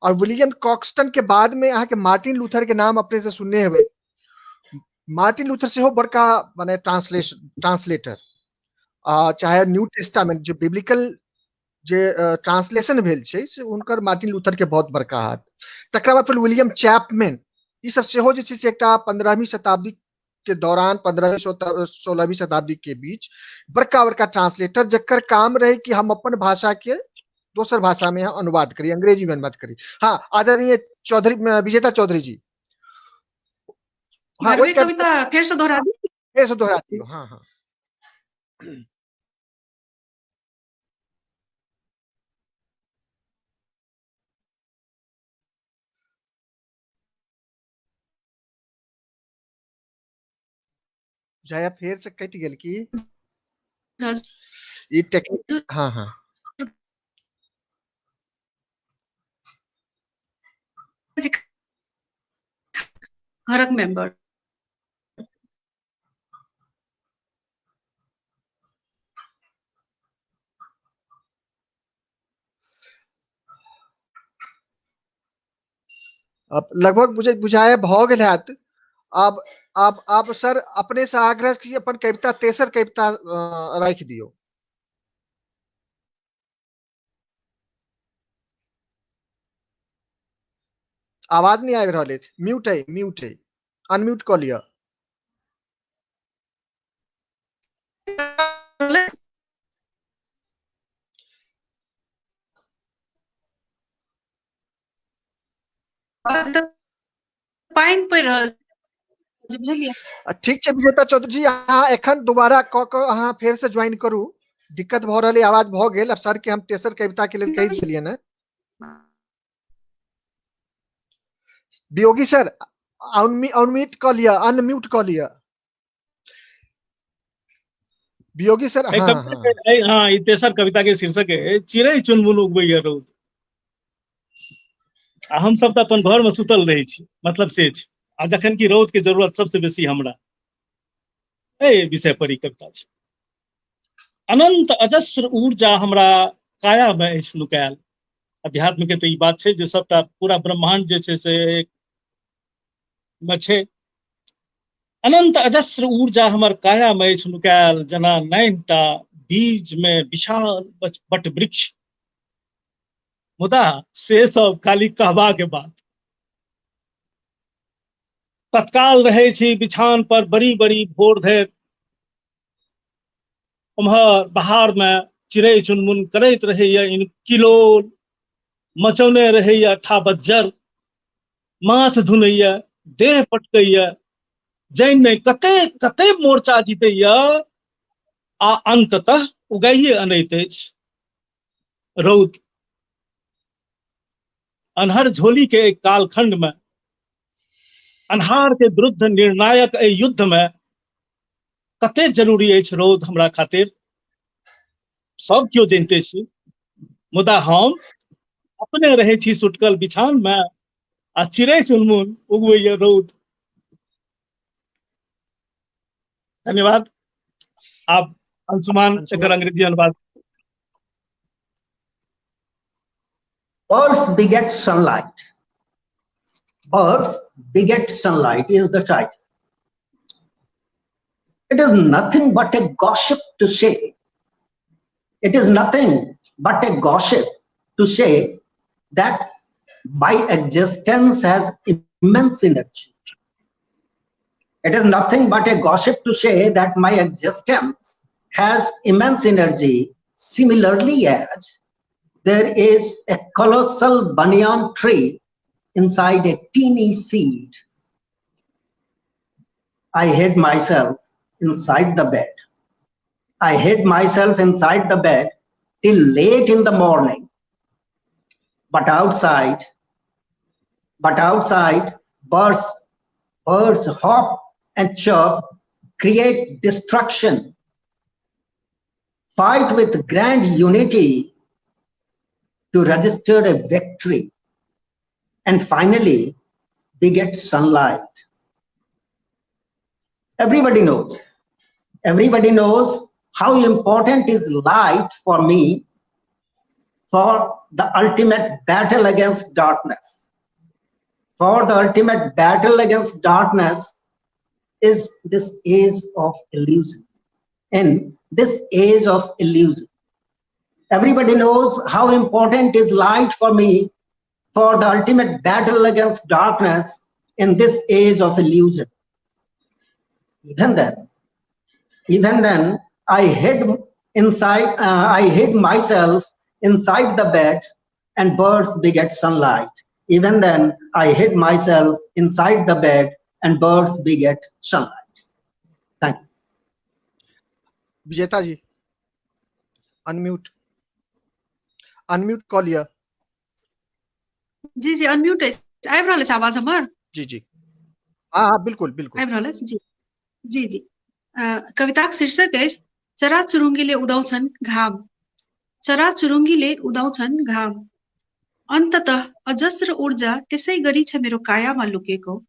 और विलियम कॉक्सटन के बाद में अहाँके मार्टिन लूथर के नाम अपने से सुनने हेबै। मार्टिन लूथर सेहो बड़का माने ट्रांसलेटर, चाहे न्यू टेस्टामेंट जो बिब्लिकल जे ट्रांसलेशन भेल छै से हुनकर मार्टिन लूथर के बहुत बड़का हाथ। तकरा बाद फिर विलियम चैपमैन, ई सब सेहो जे छै से एकटा 15वीं शताब्दी के दौरान 15वीं 16वीं शताब्दी के बीच बड़का बड़का ट्रांसलेटर, जकर काम रहे कि हम अपन भाषा के दोसर भाषा में अनुवाद करी, अंग्रेजी में अनुवाद करी। हाँ, आदरणीय चौधरी विजेता चौधरी जी, हाँ, वही कविता फिर से दोहरा दी, फिर से दोहरा दियो। हाँ हाँ, जया फिर से कटि गेल की ई टेक्निक। हाँ हाँ, घरक मेंबर अब लगभग बुझाया भऽ गेल हैत। आब आब आब सर अपने से आग्रह की अपन कविता, तेसर कविता राखि दियौ। आवाज नहीं आबि रहल अछि, म्यूट है, म्यूट है, अनम्यूट कऽ लिअ। पानि पड़ि रहल छै, बुझलियै? ठीक छै विजेता चौधरी जी, अहाँ एखन दोबारा कऽ कऽ अहाँ फेर से ज्वाइन करू, दिक्कत भऽ रहल आवाज भऽ गेल। अब सर के हम तेसर कविता के लेल कहि देलियै ने। वियोगी सर अनम्यूट कऽ लिअ, अनम्यूट कऽ लिअ वियोगी सर। हाँ हाँ हाँ, ई तेसर कविता के शीर्षक है चिड़ै चुनमुन उगबैया रौद। आ हम सब तऽ अपन घर में सुतल रहै छी, मतलब से छै। आ जखन कि रौद के जरूरत सबसे बेसी हमरा, एहि विषय पर ई कविता छै। अनंत अजस्र ऊर्जा हमरा काया में अछि नुकायल। अध्यात्म के तऽ ई बात छै जे सबटा पूरा ब्रह्मांड जे छै से मे छै। अनंत अजस्र ऊर्जा हमर काया में अछि नुकायल, जेना 9टा बीज में विशाल बट वृक्ष। मुदा से सब खाली कहबा के बात। तत्काल रहै छी बिछान पर बड़ी बड़ी भोर धरि, उम्हर बाहर में चिड़ै चुनमुन करैत रहैया इन किलोल, मचौने रहैया ठाबज्जर, माथ धुनैया, देह पटकैया, जानि नहि कते कते मोर्चा जीतैया, आ अंततः उगाइए अनैत अछि रौद। अन्हर झोली के एक कालखंड में, अन्हार के विरुद्ध निर्णायक एहि युद्ध में कते जरूरी अछि रौद हमरा खातिर, सब केओ जनिते छी। मुदा हम अपने रहै छी सुटकल बिछान में, आ चिड़ै चुनमुन उगबैया रौद। धन्यवाद। आप अंशुमान एकर अंग्रेजी अनुवाद। Birds beget sunlight. Birds beget sunlight is the title. It is nothing but a gossip to say. It is nothing but a gossip to say that my existence has immense energy. It is nothing but a gossip to say that my existence has immense energy, similarly as there is a colossal banyan tree inside a teeny seed. I hid myself inside the bed. I hid myself inside the bed till late in the morning. But outside, birds hop and chirp, create destruction, fight with grand unity to register a victory, and finally beget sunlight. Everybody knows. Everybody knows how important is light for me for the ultimate battle against darkness. For the ultimate battle against darkness is this age of illusion. In this age of illusion, everybody knows how important is light for me for the ultimate battle against darkness in this age of illusion. Even then, I hid myself inside the bed, and birds beget sunlight. Even then, I hid myself inside the bed, and birds beget sunlight. Thank you. Vijeta ji, unmute. Unmute कऽ लिअ। जी जी, unmute अछि। आबि रहल अछि आवाज हमर? जी जी, हाँ हाँ, बिल्कुल बिल्कुल आबि रहल अछि। जी जी जी। कविताक शीर्षक अछि चरा चुरुङ्गीले उदाउँछन् घाम। चरा चुरुङ्गीले उदाउँछन् घाम। अन्ततः अजस्र ऊर्जा त्यसै गरी छ मेरो कायामा लुकेको।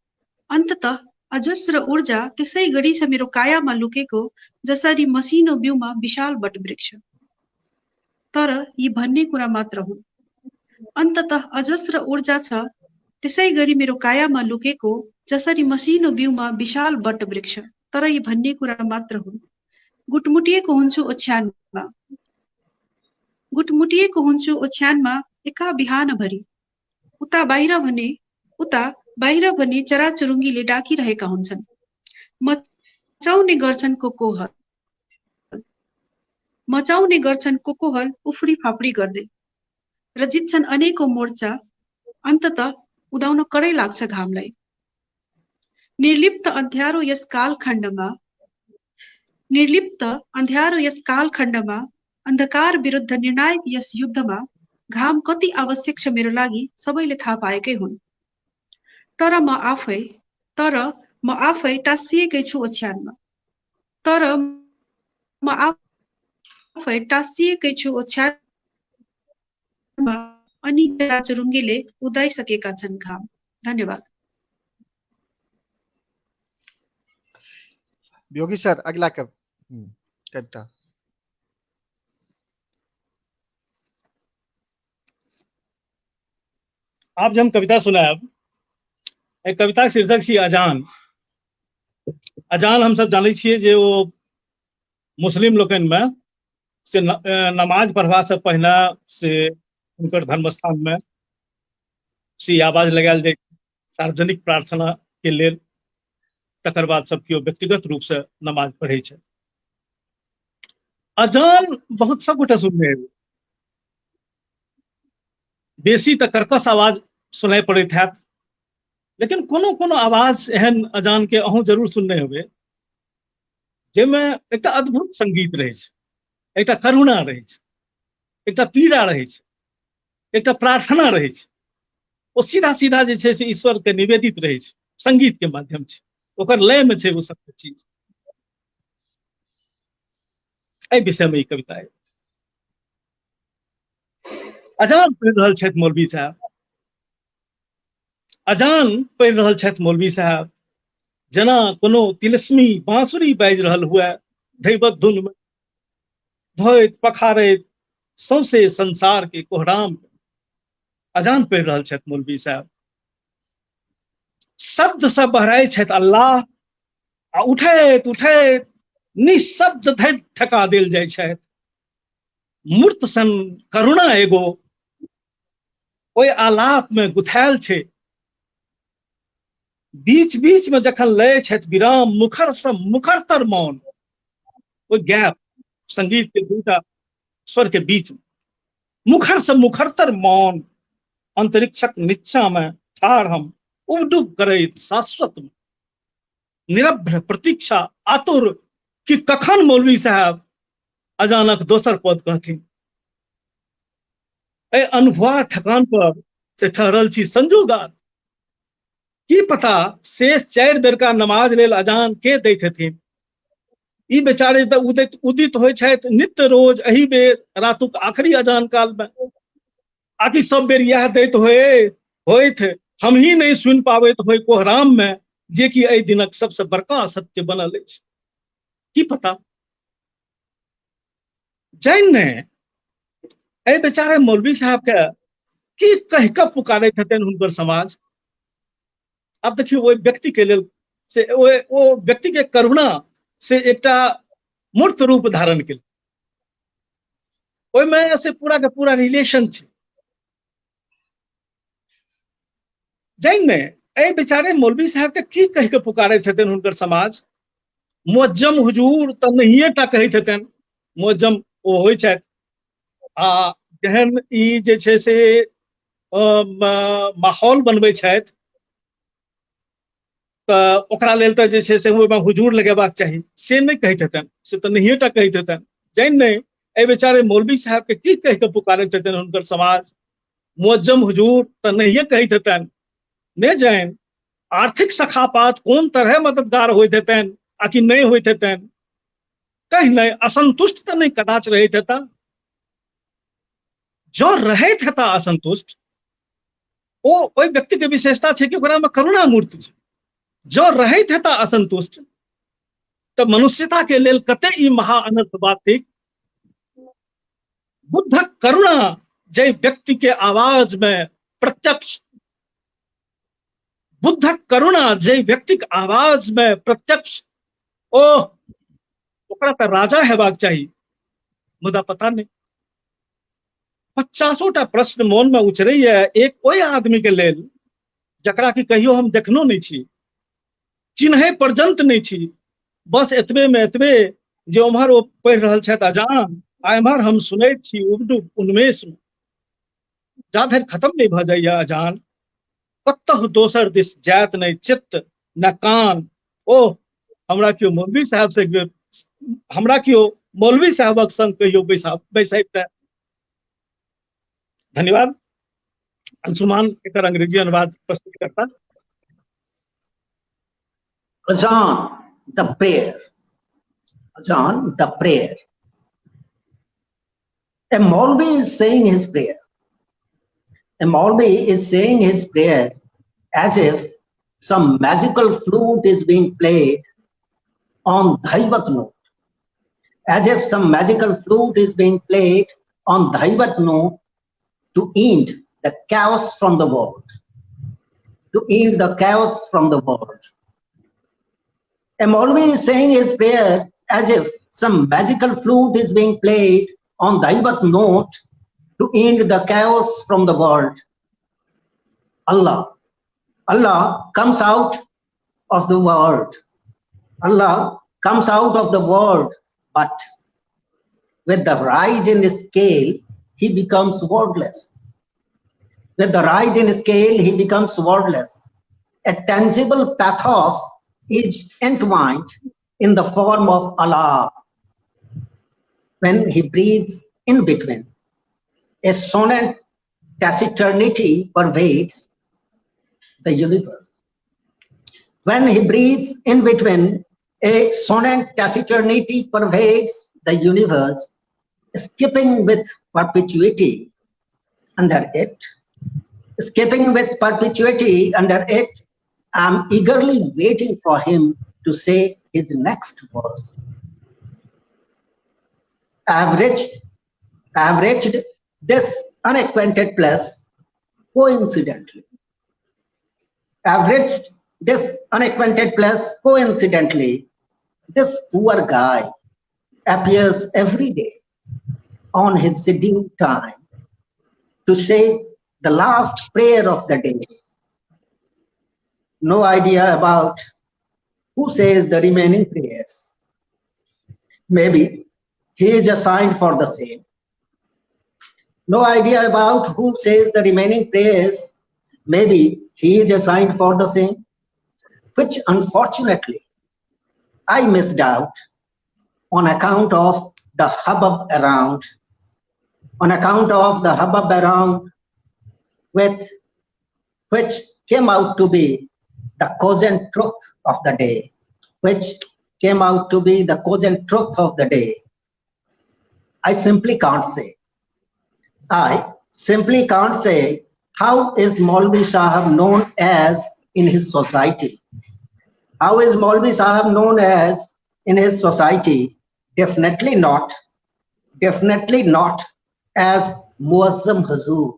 अन्ततः अजस्र ऊर्जा त्यसै गरी छ मेरो कायामा लुकेको, जसरी मसिनो बिउमा विशाल वटवृक्ष। तर यी भन्ने कुरा मात्र हुन्। अन्ततः अजस्र ऊर्जा छ त्यसै गरी मेरो कायामा लुकेको जसरी मसिनो बिउमा विशाल बट वृक्ष, तर यी भन्ने कुरा मात्र हुन्। गुटमुटिएको हुन्छु ओछ्यानमा, गुटमुटिएको हुन्छु ओछ्यानमा एका बिहानभरि। उता बाहिर भने, उता बाहिर भने चराचुरुङ्गीले डाकिरहेका हुन्छन्, मचाउने गर्छन् कोकोहल, मचाउने गर्छन् कोकोहल उफ्री फाप्री गर्दै, र जित्छन् अनेकौं मोर्चा, अन्ततः उदाउन कडै लाग्छ घामलाई। निर्लिप्त अँध्यारो यस कालखण्डमा, निर्लिप्त अँध्यारो यस कालखण्डमा, अन्धकार विरुद्ध निर्णायक यस युद्धमा घाम कति आवश्यक छ मेरो लागि सबैले थाहा पाएकै हुन्। तर म आफै, तर म आफै टाँसिएकै छु ओछ्यानमा, तर म आफै टाँसिएकै छु ओछ्यानमा, अनि चराचुरुङ्गीले उदाइसकेका छन् घाम। धन्यवाद। योगी सर, अगला कविता। आप जब हम कविता सुनायब, एक कविता के शीर्षक छी अजान। अजान हम सब जानै छियै जे ओ मुस्लिम लोकनि में से नमाज पढ़बा से पहिने से हुनकर धर्मस्थान में से आवाज लगायल जाय सार्वजनिक प्रार्थना के लेल, तकर बाद सब केओ व्यक्तिगत रूप से नमाज पढ़ै छै। अजान बहुत सब गोटे सुनने हेबै, बेसी तऽ कर्कश आवाज सुनाइ पड़ैत हैत, लेकिन कोनो कोनो आवाज एहन अजान के अहूँ जरूर सुनने हेबै जाहिमे एकटा अद्भुत संगीत रहै छै, एकटा करुणा रहै छै, एकटा पीड़ा रहै छै, एकटा प्रार्थना रहै छै। ओ सीधा सीधा जे छै से ईश्वर के निवेदित रहै छै संगीत के माध्यम से, ओकर लय में छै ओ सब चीज। एहि विषय में ई कविता है। अजान पढ़ि रहल छथि मौलवी साहब, अजान पढ़ि रहल छथि मौलवी साहब, जेना कोनो तिलस्मी बांसुरी बाजि रहल हुए धैवत धुन में, धोइत पखारैत सौंसे संसार के कोहराम अजान पढ़ि रहल छथि मौलवी साहब। शब्द सब बहराइ छथि अल्लाह, आ उठैत उठैत निःशब्द धरि ठका देल जाइ छथि। मूर्त सन करुणा एगो ओहि आलाप में गुथायल छै। बीच बीच में जखन लय छथि विराम, मुखर स मुखरतर मौन, ओहि गैप संगीत के दूटा स्वर के बीच में मुखर स मुखरतर मौन, अंतरिक्षक नीचा में ठाढ़ हम उबडुब करैत शाश्वत में, निरभ्र प्रतीक्षा आतुर कि कखन मौलवी साहब अचानक दोसर पद कहथिन। एहि अनुभवा ठकान पर से ठहरल छी संजोगात, की पता शेष 4 बेरका नमाज लेल अजान के दैत हेथिन। ई बेचारे तऽ उदित होइ छथि नित्य रोज एहि बेर रातुक आखिरी अजान काल में, आकि सब बेर इएह दैत होइत, हम ही नहीं सुनि पाबैत होय कोहराम में, जे कि एहि दिनक सबसे बड़का सत्य बनल अछि। की पता जानि ने एहि बेचारे मौलवी साहब के की कहि कऽ पुकारैत हेतनि हुनकर समाज। आब देखियौ ओहि व्यक्ति के लेल से ओ व्यक्ति के करुणा से एकटा मूर्त रूप धारण केल, ओहिमे से पूरा के पूरा रिलेशन छै। जानि ने एहि बेचारे मौलवी साहब के की कहि के पुकारैत हेतनि हुनकर समाज। मुअज्जम हुजूर तऽ नहिये टा कहैत हेतनि, मुअज्जम ओ होइ छथि। आ जहन ई जे छै से माहौल बनबै छथि तऽ ओकरा लेल तऽ जे छै से ओहिमे हुजूर लगेबाक चाही, से नहि कहैत हेतनि, से तऽ नहिये टा कहैत हेतनि। जानि नहि एहि बेचारे मौलवी साहब के की कहि के पुकारैत हेतनि हुनकर समाज। मुअज्जम हुजूर तऽ नहिये कहैत हेतनि, नहि जानि आर्थिक सखापात कोन तरह मददगार होइत हेतनि आ कि नहि होइत हेतनि, कहि नहि। असंतुष्ट तऽ नहि कदाच रहैत हेता, जँ रहैत हेता असंतुष्ट, ओ ओहि व्यक्ति के विशेषता छै कि ओकरा में करुणा मूर्ति छै। जँ रहैत हेता असंतुष्ट तऽ मनुष्यता के लेल कते ई महा अनर्थ बात थिक। बुद्धक करुणा जाहि व्यक्ति के आवाज में प्रत्यक्ष बुद्धक करुणा जे व्यक्तिक आवाज में प्रत्यक्ष, ओह ओकरा तऽ राजा हेबाक चाही, मुदा पता नहि। 50 टा प्रश्न मोन में उचरैया एक ओहि आदमी के लेल जकरा कि कहियो हम देखनो नहि छी, चिन्है पर्यंत नहि छी। बस एतबे में एतबे जे उम्हर ओ पढ़ि रहल छथि अजान, आ एम्हर हम सुनैत छी उबडुब उन्मेष में। जा धरि खत्म नहि भऽ जाइया अजान, कतहु दोसर दिस जायत नहि चित्त न कान। ओह हमरा केओ मौलवी साहब से, हमरा केओ मौलवी साहबक संग कहियो बैसैत। धन्यवाद। अंशुमान एकर अंग्रेजी अनुवाद प्रस्तुत करता। Azan, the prayer. Azan, the prayer. A Maulvi is saying his prayer. A Maulvi is saying his prayer as if some magical flute is being played on Dhaivat note. As if some magical flute is being played on Dhaivat note to end the chaos from the world. To end the chaos from the world. A Maulvi is saying his prayer as if some magical flute is being played on Dhaivat note to end the chaos from the world. Allah. Allah comes out of the world. Allah comes out of the world, but with the rise in scale, he becomes wordless. With the rise in scale, he becomes wordless. A tangible pathos is entwined in the form of Allah. When he breathes in between, a sonant taciturnity pervades the universe. When he breathes in between, a sonant taciturnity pervades the universe, skipping with perpetuity under it. Skipping with perpetuity under it, I'm eagerly waiting for him to say his next verse. I have reached this unacquainted place coincidentally. I have reached this unacquainted place coincidentally. This poor guy appears every day on his scheduled time to say the last prayer of the day. No idea about who says the remaining prayers. Maybe he is assigned for the same. No idea about who says the remaining prayers. Maybe he is assigned for the same, which unfortunately I missed out on account of the hubbub around, on account of the hubbub around with which came out to be the cogent truth of the day, which came out to be the cogent truth of the day. I simply can't say. I simply can't say how is Maulvi Sahab known as in his society? How is Maulvi Sahab known as in his society? Definitely not. Definitely not as Muazzam Hazur.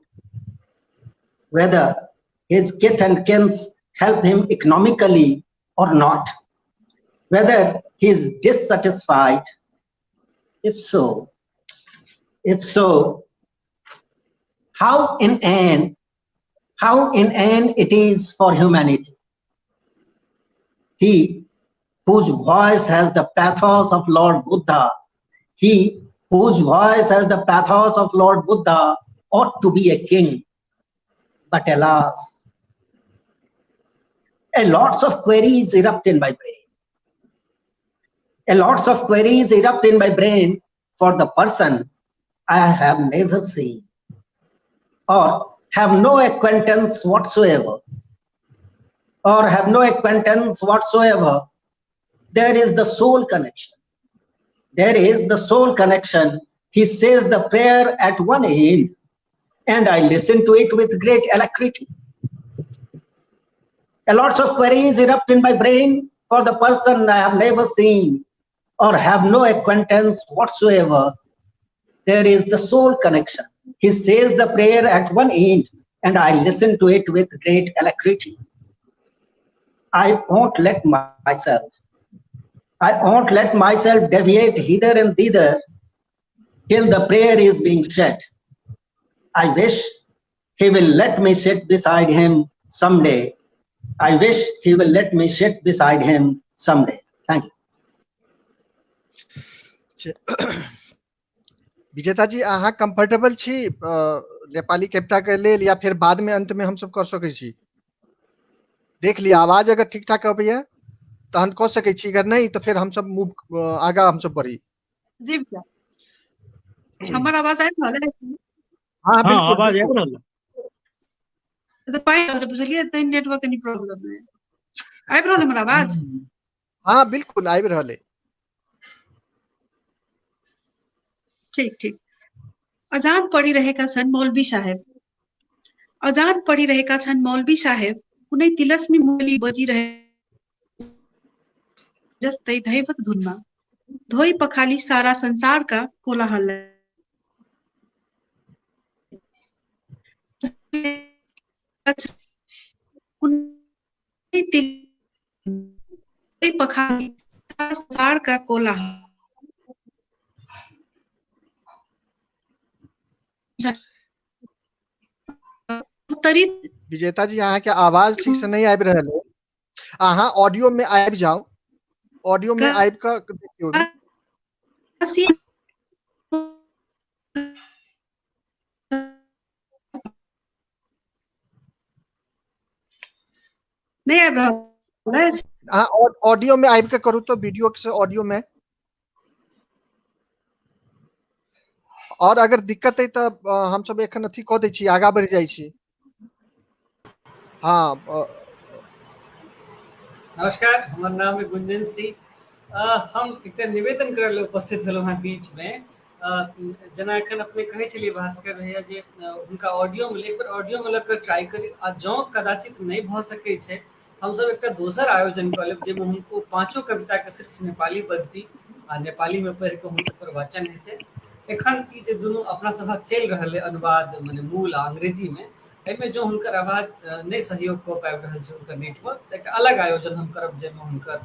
Whether his kith and kins help him economically or not, whether he is dissatisfied, if so, how in an it is for humanity. He whose voice has the pathos of Lord Buddha, he whose voice has the pathos of Lord Buddha ought to be a king. But alas, a lots of queries erupt in my brain. A lots of queries erupt in my brain for the person I have never seen or have no acquaintance whatsoever, or have no acquaintance whatsoever. There is the soul connection. There is the soul connection. He says the prayer at one end, and I listen to it with great alacrity. A lots of queries erupt in my brain for the person I have never seen or have no acquaintance whatsoever. There is the soul connection. He says the prayer at one end, and I listen to it with great alacrity. I won't let myself. I won't let myself deviate hither and thither till the prayer is being said. I wish he will let me sit beside him someday. I wish he will let me sit beside him someday. Thank you. विजेता जी, अहाँ comfortable छी नेपाली कविता के लेल या फेर बाद में अंत में हमसब कर सकै छी? देख लिअ, आवाज अगर ठीक ठाक अबैया तहन कऽ सकै छी, अगर नहि तऽ फेर हमसब मूव आगा हमसब बढ़ी। जी भैया, हमर आवाज आबि रहल अछि? हाँ, हाँ, बिल्कुल। आवाज बिल्कुल आबि रहल है। तऽ पानि रहल छै, बुझलियै, तैं नेटवर्क कनि प्रॉब्लम है। आबि रहल हमर आवाज? हाँ, बिल्कुल आबि रहल है। ठीक ठीक। अजान पढिरहेका छन् मौलवी साहेब, अजान पढिरहेका छन् मौलवी साहेब, कुनै तिलस्मी मुरली बजिरहे जस्तै धैवत धुनमा, धोई पखाली सारा संसारका कोलाहल। कुनै धोई पखाली सारा संसारका कोलाहल। विजेता जी, अहाँके आवाज ठीक से नहि आबि रहल है। अहाँ ऑडियो में आबि जाउ, ऑडियो में आबि कऽ देखियौ। नहि आबि रहल अछि? अहाँ ऑडियो में आबि कऽ करू तऽ, वीडियो से ऑडियो में। और अगर दिक्कत अइ तऽ हमसब एखन अथी कऽ दै छी, आगा बढ़ि जाइ छी। हाँ। नमस्कार, हमर नाम है गुंजन श्री। हम एकटा निवेदन करै लए उपस्थित भेलहुँ हेँ बीचमे। जेना एखन अपने कहै छलियै भास्कर भैया जे हुनका ऑडियो मे एक बेर ऑडियो मे लऽ कऽ ट्राई करी, आ जँ कदाचित नहि भऽ सकै छै, हमसब एकटा दोसर आयोजन कऽ लेब जाहिमे हुनको पाँचो कविताके सिर्फ नेपाली बजती आ नेपालीमे पढ़ि कऽ हुनकर वाचन हेतै। एखन ई जे दुनू अपना सभक चलि रहल अइ अनुवाद, मने मूल आ अंग्रेजीमे, एहिमे जँ हुनकर आवाज नहि सहयोग कऽ पाबि रहल छै, हुनकर नेटवर्क, तऽ एकटा अलग आयोजन हम करब जाहिमे हुनकर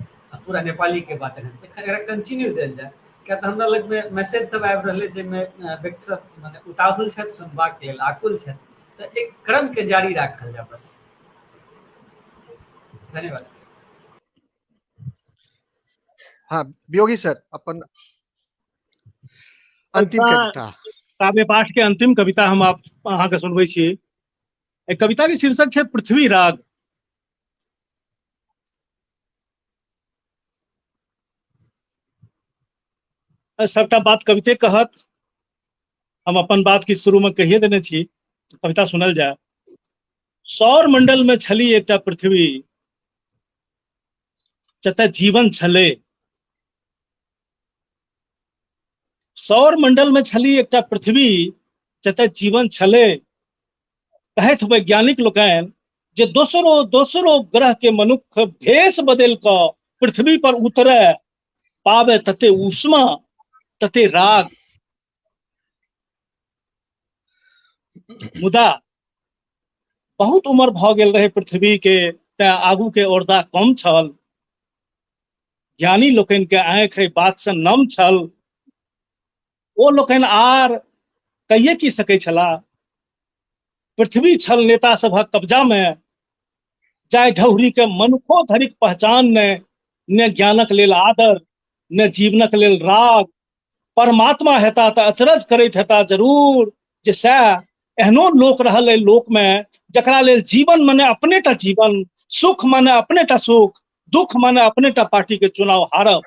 पूरा नेपालीके वाचन हेतै। एखन एकरा कंटिन्यू देल जाय, किया तऽ हमरा लगमे मैसेज सब आबि रहल अइ जाहिमे व्यक्ति सब मने उताहुल छथि, सुनबाक लेल आकुल छथि, तऽ एक क्रमके जारी राखल जाय बस। धन्यवाद। हाँ, वियोगी सर, अपन अंतिम कविता। काव्य पाठ के अंतिम कविता हम आप अहाँके सुनबै छी। एहि कविता के शीर्षक छै पृथ्वी राग। सबटा बात कविते कहत, हम अपन बात की शुरू में कहिए देने छी, कविता सुनल जाय। सौर मंडल में छली एकटा पृथ्वी, जतय जीवन छलै। सौर मंडल में छली एकटा पृथ्वी, जतय जीवन छलै। कहैत वैज्ञानिक लोकनि जे दोसरो दोसरो ग्रह के मनुख भेष बदलि कऽ पृथ्वी पर उतरे, पावे तते ऊष्मा तते राग। मुदा बहुत उम्र भऽ गेल रहे पृथ्वी के, तें आगू के औरदा कम छल। ज्ञानी लोकनि के आँखि एहि बात से नम छल। ओ लोकनि आर कहिए की सकै छलाह। पृथ्वी छल नेता सभक कब्जा में, जाहि ढौरी के मनुखो धरिक पहचान ने, ने ज्ञानक लेल आदर, ने जीवनक लेल राग। परमात्मा हेता तऽ अचरज करैत हेता जरूर जे सएह एहनो लोक रहल एहि लोक में जकरा लेल जीवन मने अपने टा जीवन, सुख मने अपने टा सुख, दुख मने अपने टा पार्टी के चुनाव हारब।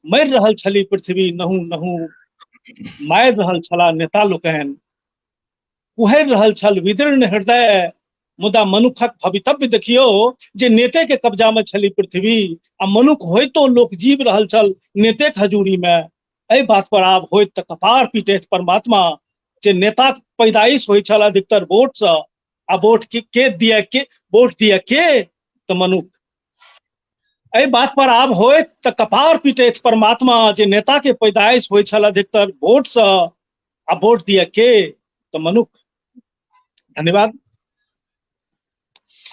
मरि रहल छली पृथ्वी नहु नहु, मारि रहल छला नेता लोकनि, कुहरि रहल छल विदीर्ण हृदय। मुदा मनुखक भवितव्य देखियौ जे नेते के कब्जा में छली पृथ्वी आ मनुख होइतो लोक जीव रहल छल नेते के हजूरी में। एहि बात पर आब होइत तऽ कपार पीटैत परमात्मा जे नेताक पैदाइश होइ छल अधिकतर वोट सँ, आ वोट के दिए, के वोट दिए के, तऽ मनुख। एहि बात पर आब होइत तऽ कपार पीटैत परमात्मा जे नेता के पैदाइश होइ छल अधिकतर वोट सँ, आ वोट दिए के, तऽ मनुख। धन्यवाद।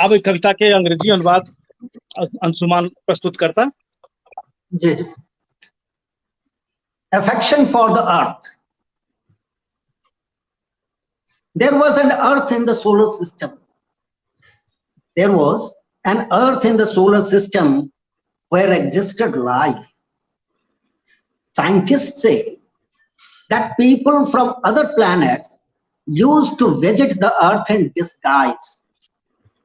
आब एहि कविता के अंग्रेजी अनुवाद अंशुमान प्रस्तुत करता। जी। Affection for the earth. There was an earth in the solar system. There was an earth in the solar system where existed life. Scientists say that people from other planets used to visit the earth in disguise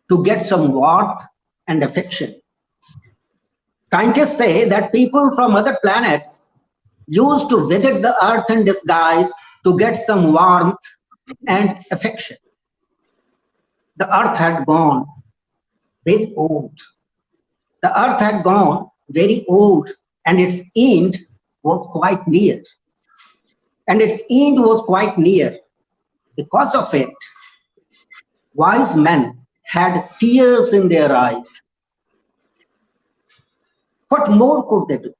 to get some warmth and affection. Scientists say that people from other planets used to visit the earth in disguise to get some warmth and affection. The earth had gone very old. The earth had gone very old, and its end was quite near. And its end was quite near. Because of it, wise men had tears in their eyes. What more could they do?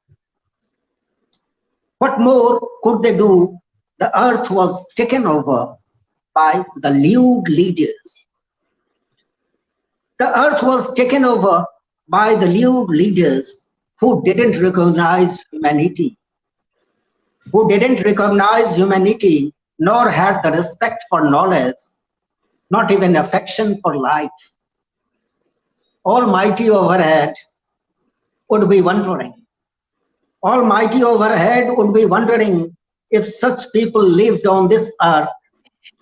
What more could they do? The earth was taken over by the lewd leaders. The earth was taken over by the lewd leaders who didn't recognize humanity, who didn't recognize humanity, nor had the respect for knowledge, not even affection for life. Almighty overhead would be wondering. Almighty overhead would be wondering if such people lived on this earth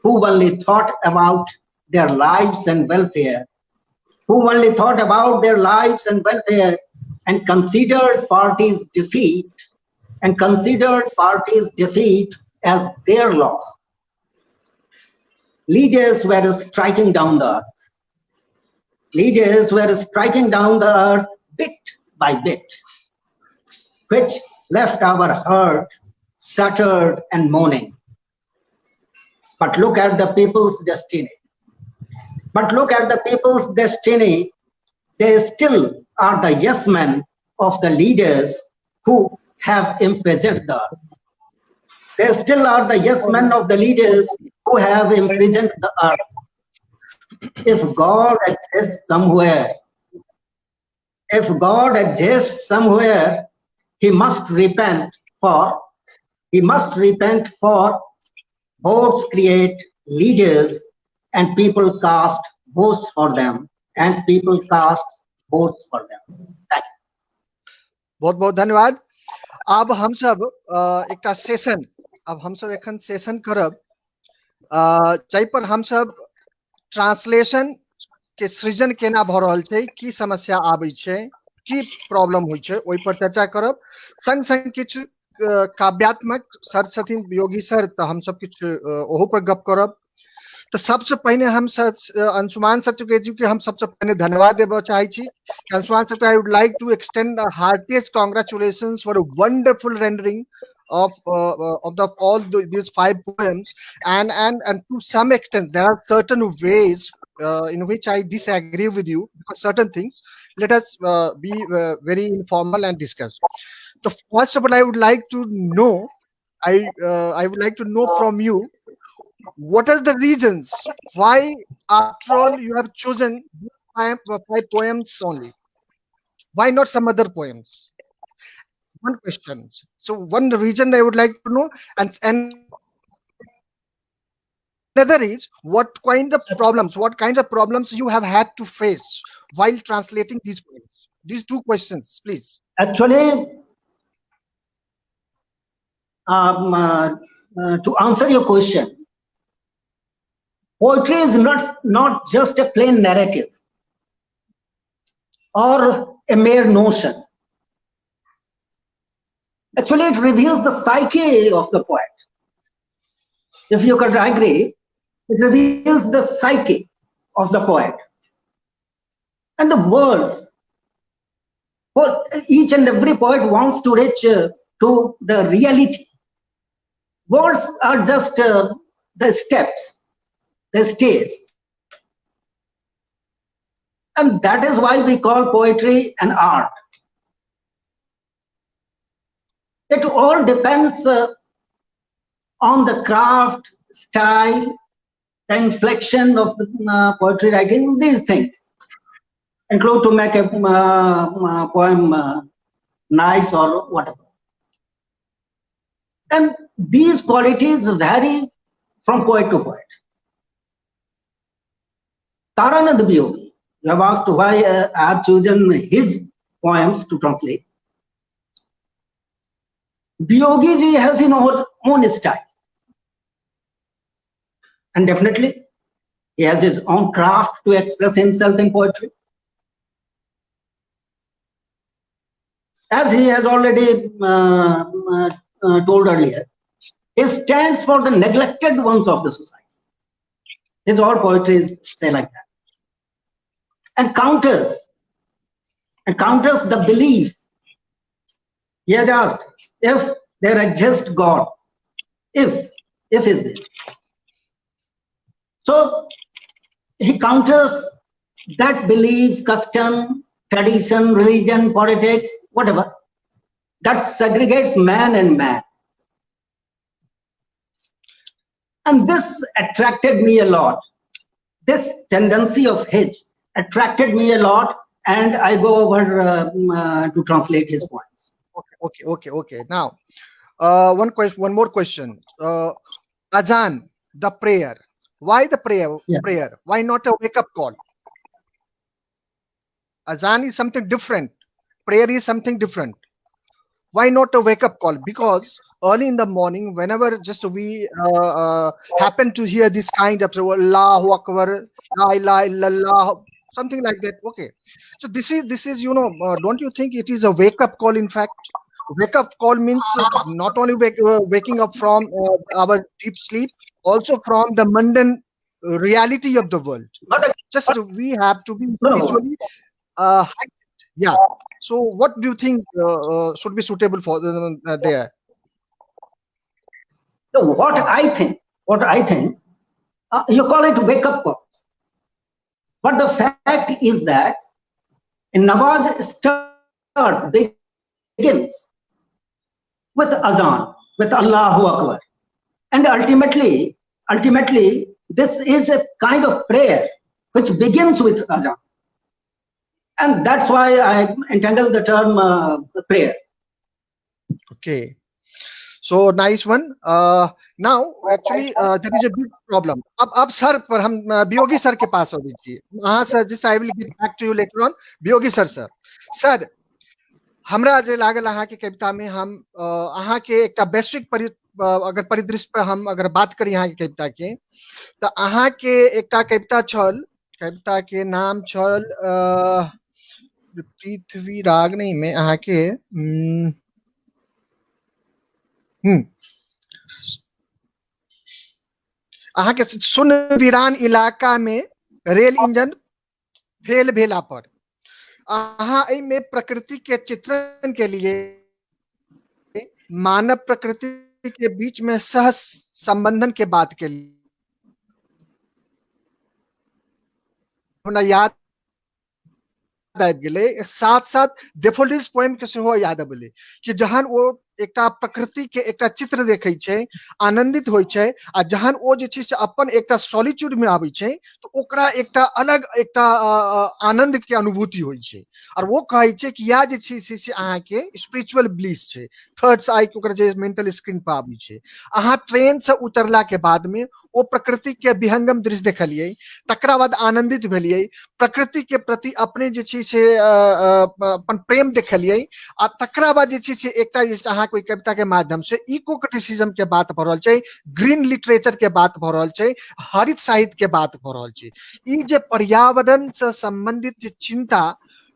who only thought about their lives and welfare, who only thought about their lives and welfare and considered parties' defeat, and considered parties' defeat as their loss. Leaders were striking down the earth. Leaders were striking down the earth bit by bit, which left our heart shattered and moaning. But look at the people's destiny. But look at the people's destiny. They still are the yes men of the leaders who have imprisoned the earth. They still are the yes men of the leaders who have imprisoned the earth. If God exists somewhere, if God exists somewhere, he must repent for, he must repent for votes create leaders and people cast votes for them, and people cast votes for them. Thank you. बहुत बहुत धन्यवाद। आब हम सब एकटा session, अब हम सब एखन सेशन करब जाहि पर हम सब ट्रांसलेशन के सृजन केना भऽ रहल छै, की समस्या आबै छै, की प्रॉब्लम होइ छै, ओहि पर चर्चा करब। संग संग किछु काव्यात्मक सर छथिन योगी सर, तऽ हम सब किछु ओहो पर गप करब। तऽ सबसे पहिने हम सर अंशुमान सत्यव्रत जी के हम सबसे पहिने धन्यवाद देबऽ चाहै छी। Anshuman Satya, I would like to extend the heartiest congratulations for a wonderful rendering of the all these 5 poems, and to some extent there are certain ways in which I disagree with you, because certain things let us be very informal and discuss. So first of all, I would like to know, I would like to know from you, what are the reasons why after all you have chosen 5 poems only? Why not some other poems? One question. So one reason I would like to know, and another is what kind of problems, what kinds of problems you have had to face while translating these poems? These two questions, please. Actually, to answer your question, poetry is not just a plain narrative or a mere notion. Actually, it reveals the psyche of the poet. If you could agree, it reveals the psyche of the poet. And the words, well, each and every poet wants to reach to the reality. Words are just the steps, the stage. And that is why we call poetry an art. It all depends on the craft, style, the inflection of the poetry writing, these things. include to make a poem nice or whatever. And these qualities vary from poet to poet. Taranand Viyogi, you have asked why I have chosen his poems to translate. Viyogi ji has his own style. And definitely, he has his own craft to express himself in poetry. As he has already told earlier, he stands for the neglected ones of the society. His all poetry say like that. And counters the belief. He has asked, if there exists God, if is there. So he counters that belief, custom, tradition, religion, politics, whatever, that segregates man and man. And this attracted me a lot. This tendency of his attracted me a lot, and I go over to translate his poems. Okay. Now, one more question. Azan, the prayer. Why the prayer? Yeah. Prayer. Why not a wake-up call? Azan is something different. Prayer is something different. Why not a wake-up call? Because early in the morning, whenever just we happen to hear this kind of Allahu Akbar, La ilaha illallah, something like that. Okay. So this is, you know, don't you think it is a wake-up call? In fact, wake-up call means not only waking up from our deep sleep, also from the mundane reality of the world. Just we have to be spiritually yeah. So what do you think should be suitable for there? So what I think, you call it wake-up call. But the fact is that Nawaz starts, begins with Azan, with Allahu Akbar. And ultimately, this is a kind of prayer which begins with Azan. And that's why I entangle the term prayer. Okay. So nice one. Now actually there is a big problem. अब sir पर हम वियोगी sir के पास हो दीजिए. हाँ sir, जिस I will get back to you later on. Viyogi sir, sir हमरा जे लागल अहाँ के कविता में हम अहाँ के एकटा वैश्विक अगर परिदृश्य पर हम अगर बात करी अहाँ के कविता के, तो अहाँ के एकटा कविता छल, कविता के नाम छल पृथ्वी राग नहीं में अहाँ के अहाँ के सुन वीरान इलाका में रेल इंजन फेल भेला पर अहाँ एहिमे प्रकृति के चित्रण के लिए मानव प्रकृति के बीच में सह संबंधन के बात के लिए हमरा याद आबि गेलै. साथ साथ डेफोडिल्स पोएम के सेहो याद आबि कि जहन ओ एकटा प्रकृति के एकटा चित्र देखै छै, आनंदित होइ छै, आ जहन ओ जे छै से अपन एकटा सॉलिट्यूड में आबै छै तो ओकरा एकटा अलग एकटा आनंद के अनुभूति होइ छै. और वो कहै छै कि या जे छै से अहाँ के स्पिरिचुअल ब्लिस छै, थर्ड आई के ओकर जे मेंटल स्क्रीन पर आबै छै. अहाँ ट्रेन से उतरला के बाद में ओ प्रकृति के विहंगम दृश्य देखलियै, तकरा बाद आनंदित भेलियै, प्रकृति के प्रति अपने जे छै से अपन प्रेम देखलियै, आ तकरा बाद जे छै से एकटा जे अहाँ कोई कविता के माध्यम से इको क्रिटिसिज्म के बात भऽ रहल छै, ग्रीन लिटरेचर के बात भऽ रहल छै, हरित साहित्य के बात भऽ रहल छै. ई जे पर्यावरण से संबंधित जे चिंता,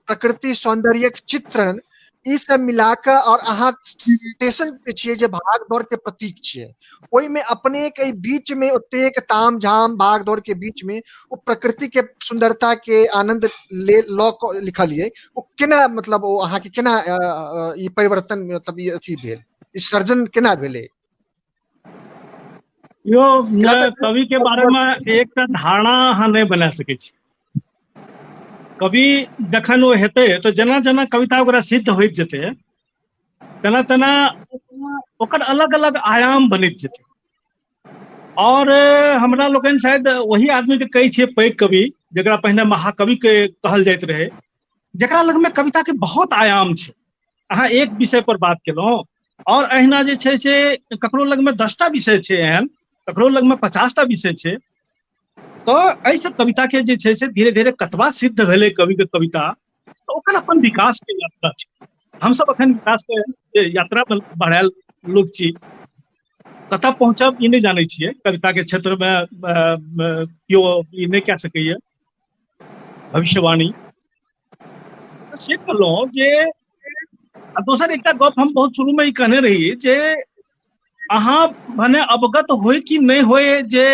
प्रकृति सौंदर्य के चित्रण, ई सब मिलाकर और अहाँ स्टेशन पे छियै जे भाग दौड़ के प्रतीक छियै, ओहिमे अपने के बीच में ओतेक ताम झाम भाग दौड़ के बीच में ओ प्रकृति के सुंदरता के आनंद ले लऽ कऽ लिखलियै, ओ केना मतलब ओ अहाँके केना ई परिवर्तन मतलब ई अथी भेल, ई सर्जन केना भेलै? यो कवि के बारे में एकटा धारणा अहाँ नहि बना सकै छी. कवि जखन ओ हेतै तऽ जेना जेना कविता ओकरा सिद्ध होइत जेतै तेना तेना ओकर अलग अलग आयाम बनैत जेतै. और हमरा लोकनि शायद वही आदमी के कहै छियै पैघ कवि जकरा पहिने महाकवि के कहल जाइत रहै, जकरा लगमे कविता के बहुत आयाम छै। अहाँ एक विषय पर बात केलहुँ, और अहिना जे छै से ककरो लगमे 10टा विषय छै, एहन ककरो लगमे 50टा विषय छै। तऽ एहिसँ कविता के जे छै से धीरे धीरे कतबा सिद्ध भेलै कवि के कविता, तऽ ओकर अपन विकास के यात्रा छै। हमसब अखन विकास के यात्रा में बढ़ायल लोक छी, कतऽ पहुँचब ई नहि जानै छियै। कविता के क्षेत्र में केओ ई नहि कए सकैया भविष्यवाणी। से कहलहुँ जे आ दोसर एकटा गप हम बहुत शुरू में ई कहने रही जे अहाँ भने अवगत होय कि नहि होय जे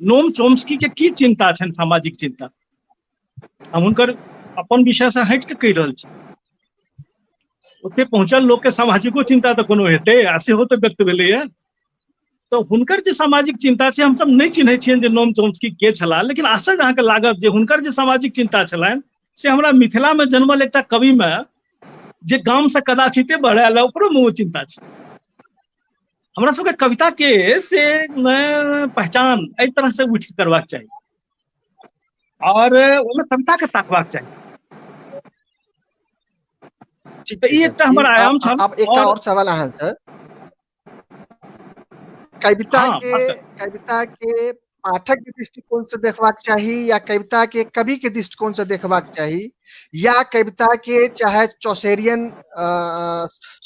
नोम चोम्स्की के की चिंता छनि, सामाजिक चिंता। हम हुनकर अपन विषय से हटि के कहि रहल छी। ओते पहुंचल लोक के सामाजिको चिंता तऽ कोनो हेतै, आ सेहो तऽ व्यक्त भेलैया। तऽ हुनकर जे सामाजिक चिंता छै, हमसब नहि चिन्है छियनि जे नोम चोम्स्की के छलाह, लेकिन आश्चर्य अहाँके लागत जे हुनकर जे सामाजिक चिंता छलनि से हमरा मिथिला में जन्मल एकटा कवि में जे गाम से कदाचिते बढ़ायल है, ओकरो में ओ चिंता छै। हमरा सबके कविता के से पहचान एहि तरह से उठि करबाक चाही और ओहिमे कविता के ताकबाक चाही। ठीक तऽ छै ई सर। एकटा हमर ई आयाम छल। आब एकटा और और सवाल अहाँ से, कविता हाँ, के भास्कर। कविता के पाठक के दृष्टिकोण से देखबाक चाही या कविता के कवि के दृष्टिकोण से देखबाक चाही, या कविता के चाहे चौसेरियन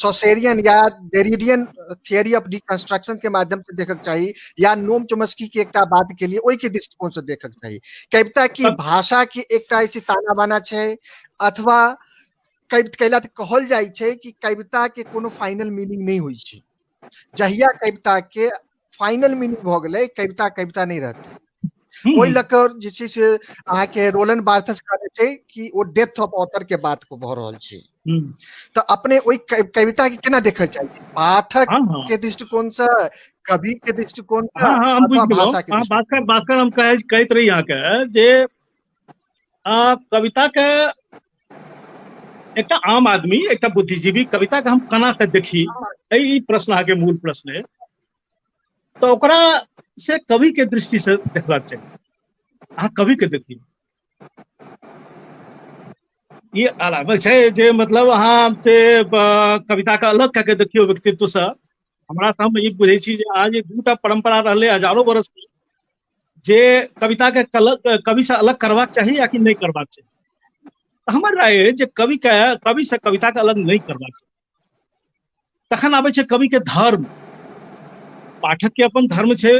सॉसेरियन या डेरिडियन थियरी ऑफ डिकंस्ट्रक्शन के माध्यम से देखक चाही, या नोम चोम्स्की के एकटा बात के लिए ओहि के दृष्टिकोण से देखक चाही। कविता की भाषा के एकटा ऐसी ताना बाना छै, अथवा कैला तऽ कहल जाइ छै कि कविता के कोनो फाइनल मीनिंग नहि होइ छै। जहिया कविता के फाइनल मीनिंग भऽ गेलै, कविता कविता नहि रहतै। ओहि लऽ कऽ जे छै से अहाँके रोलन बार्थस कहने छै कि ओ डेथ ऑफ ऑथर के बात भऽ रहल छै। तऽ अपने ओहि कविता के केना देखऽ चाही, पाठक के दृष्टिकोण से, कवि के दृष्टिकोण से, हाँ, हाँ, हम अथवा बुझि गेलहुँ। भाषा के हाँ, दृष्टिकोण? भास्कर, हम कहैत रही अहाँके जे कविता के एकटा आम आदमी, एकटा बुद्धिजीवी कविता के हम केना के देखी, एहि प्रश्न अहाँके मूल प्रश्न है। तऽ ओकरा से कवि के दृष्टि से देखबाक चाही। अहाँ कवि के देखियौ, ई अलावे छै जे मतलब अहाँ से कविता के अलग कऽ के देखियौ व्यक्तित्व से। हमरा तऽ हम ई बुझै छी जे आज दूटा परंपरा रहलै हजारो बरस के, जे कविता के कवि से अलग करबाक चाही या कि नहि करबाक चाही। तऽ हमर राय अछि जे कवि से कविता के अलग नहि करबाक चाही। तखन आबै छै कवि के धर्म। पाठक के अपन धर्म छै,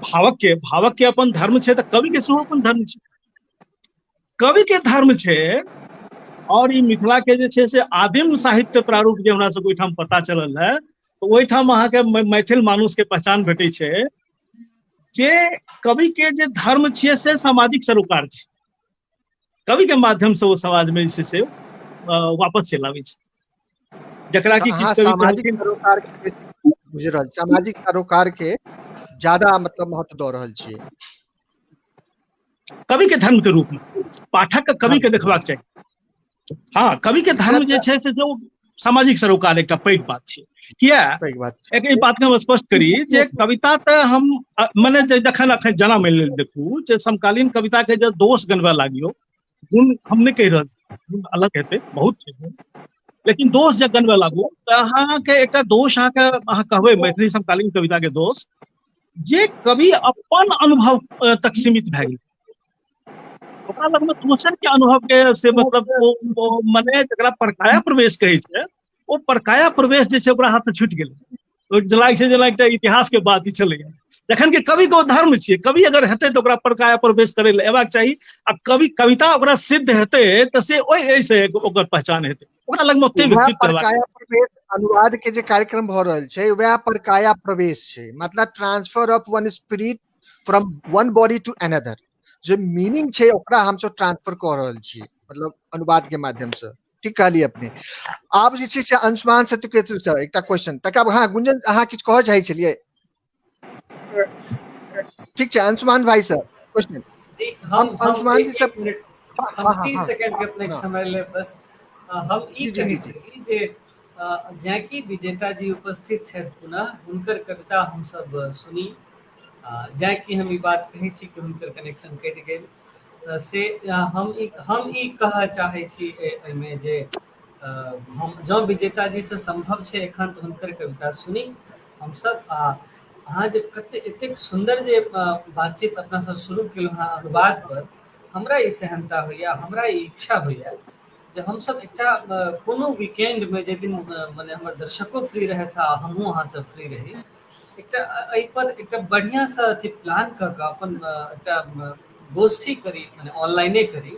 भावक के अपन धर्म छै, तऽ कवि के सेहो अपन धर्म छै। कवि के धर्म छै, और ई मिथिला के जे छै से आदिम साहित्य प्रारूप जे हमरा सबके ओहिठाम पता चलल है, तऽ ओहिठाम अहाँके मैथिल मानुष के पहचान भेटै छै जे कवि के जे धर्म छियै से सामाजिक सरोकार छै। कवि के माध्यम से ओ समाज में जे छै से वापस चलि आबै छै, जकरा कि अहाँ किछु कवि सामाजिक कहलखिन। सरोकार के बुझि रहल छी, सामाजिक सरोकार के ज्यादा मतलब महत्व दऽ रहल छियै कवि के धर्म के रूप में। पाठक के कवि के देखबाक चाही। हाँ, कवि के धर्म जे छै से जो सामाजिक सरोकार एकटा पैघ बात छै। किया पैघ बात छै। एक ई बात के हम स्पष्ट करी जे कविता तऽ हम मने जे जखन अखन जना मानि लेल देखू जे समकालीन कविता के जे दोष गनबऽ लागियौ, गुण हम नहि कहि रहल छी, गुण अलग हेतै, बहुत छै गुण, लेकिन दोष जे गनबऽ लागू तऽ अहाँके एकटा दोष अहाँ कहबै मैथिली समकालीन कविता के दोष, जे कवि अपन अनुभव तक सीमित भए गेल, ओकरा लगमे दोसर के अनुभव के से मतलब ओ मने जकरा परकाया प्रवेश कहै छै, ओ परकाया प्रवेश जे छै ओकरा हाथ से छूटि गेलै। ओ जेना छै जेना एकटा इतिहास के बात ई छलैया, जखन कि कवि के ओ धर्म छियै, कवि अगर हेतै तऽ ओकरा परकाया प्रवेश करै लए अयबाक चाही, आ कविता ओकरा सिद्ध हेतै तऽ से एहिसँ ओकर पहचान हेतै, ओकरा लगमे ओते वएह व्यक्तित्व हेबाक परकाया प्रवेश अनुवाद के जे कार्यक्रम भऽ रहल छै वएह परकाया प्रवेश छै, मतलब transfer of one spirit from one body to another, जे मीनिंग छै ओकरा हमसब ट्रांसफर कऽ रहल छी मतलब अनुवाद के माध्यम से। ठीक कहलियै अपने। आब जे छै से अंशुमान सत्यकेतु सर एकटा क्वेश्चन, तकर बाद हाँ गुंजन अहाँ किछु कहऽ चाहै छलियै? ठीक छै अंशुमान भाई सर क्वेश्चन। जी, हम हम अंशुमान जी एक सब मिनट, हाँ, हम हाँ, 30 हाँ, सेकंड के अपने हाँ। समय ले बस। हम ई जी, जी, कहैत जी, जी। रही जे जैकी विजेता जी उपस्थित छथि पुनः, हुनकर कविता हमसब सुनी। जाए कि हम ई बात कहै छी कि हुनकर कनेक्शन कटि गेल, तऽ से हम ई कहऽ चाहै छी एहिमे जे हम जँ विजेता जी से सम्भव छै एखन तऽ हुनकर कविता सुनी हमसब। आ अहाँ जे कते एतेक सुन्दर जे बातचीत अपना सब शुरू केलहुँ हँ अनुवाद पर, हमरा ई सेहनता होइया, हमरा ई इच्छा होइया जे हमसब एकटा कोनो वीकेंड में जाहि दिन मने हमर दर्शको फ्री रहथि आ हमहूँ अहाँ सब फ्री रही, एकटा एहि पर एकटा बढ़िआँ सँ अथी प्लान कऽ कऽ अपन एकटा गोष्ठी करी, मने ऑनलाइने करी,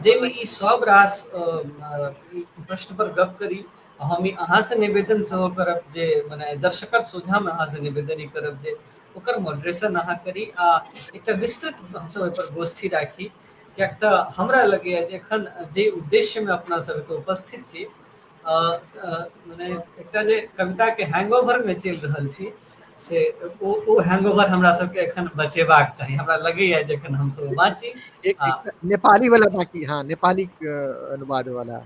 जाहिमे ई सब रास प्रश्न पर गप करी। हम ई अहाँसँ निवेदन सेहो करब जे मने दर्शकक सोझामे अहाँसँ निवेदन ई करब जे ओकर मॉडरेशन अहाँ करी आ एकटा विस्तृत हमसब एहि पर गोष्ठी राखी, किएक तऽ हमरा लगैए जे एखन जे उद्देश्यमे अपना सब एतऽ उपस्थित छी, मने एकटा जे कविताके हैंगओवरमे चलि रहल छी से ओ हैंगओवर हमरा सबके एखन बचेबाक चाही। हमरा लगैए जे एखन हमसब बाँची। नेपाली वाला बाकी, हाँ नेपाली अनुवाद वाला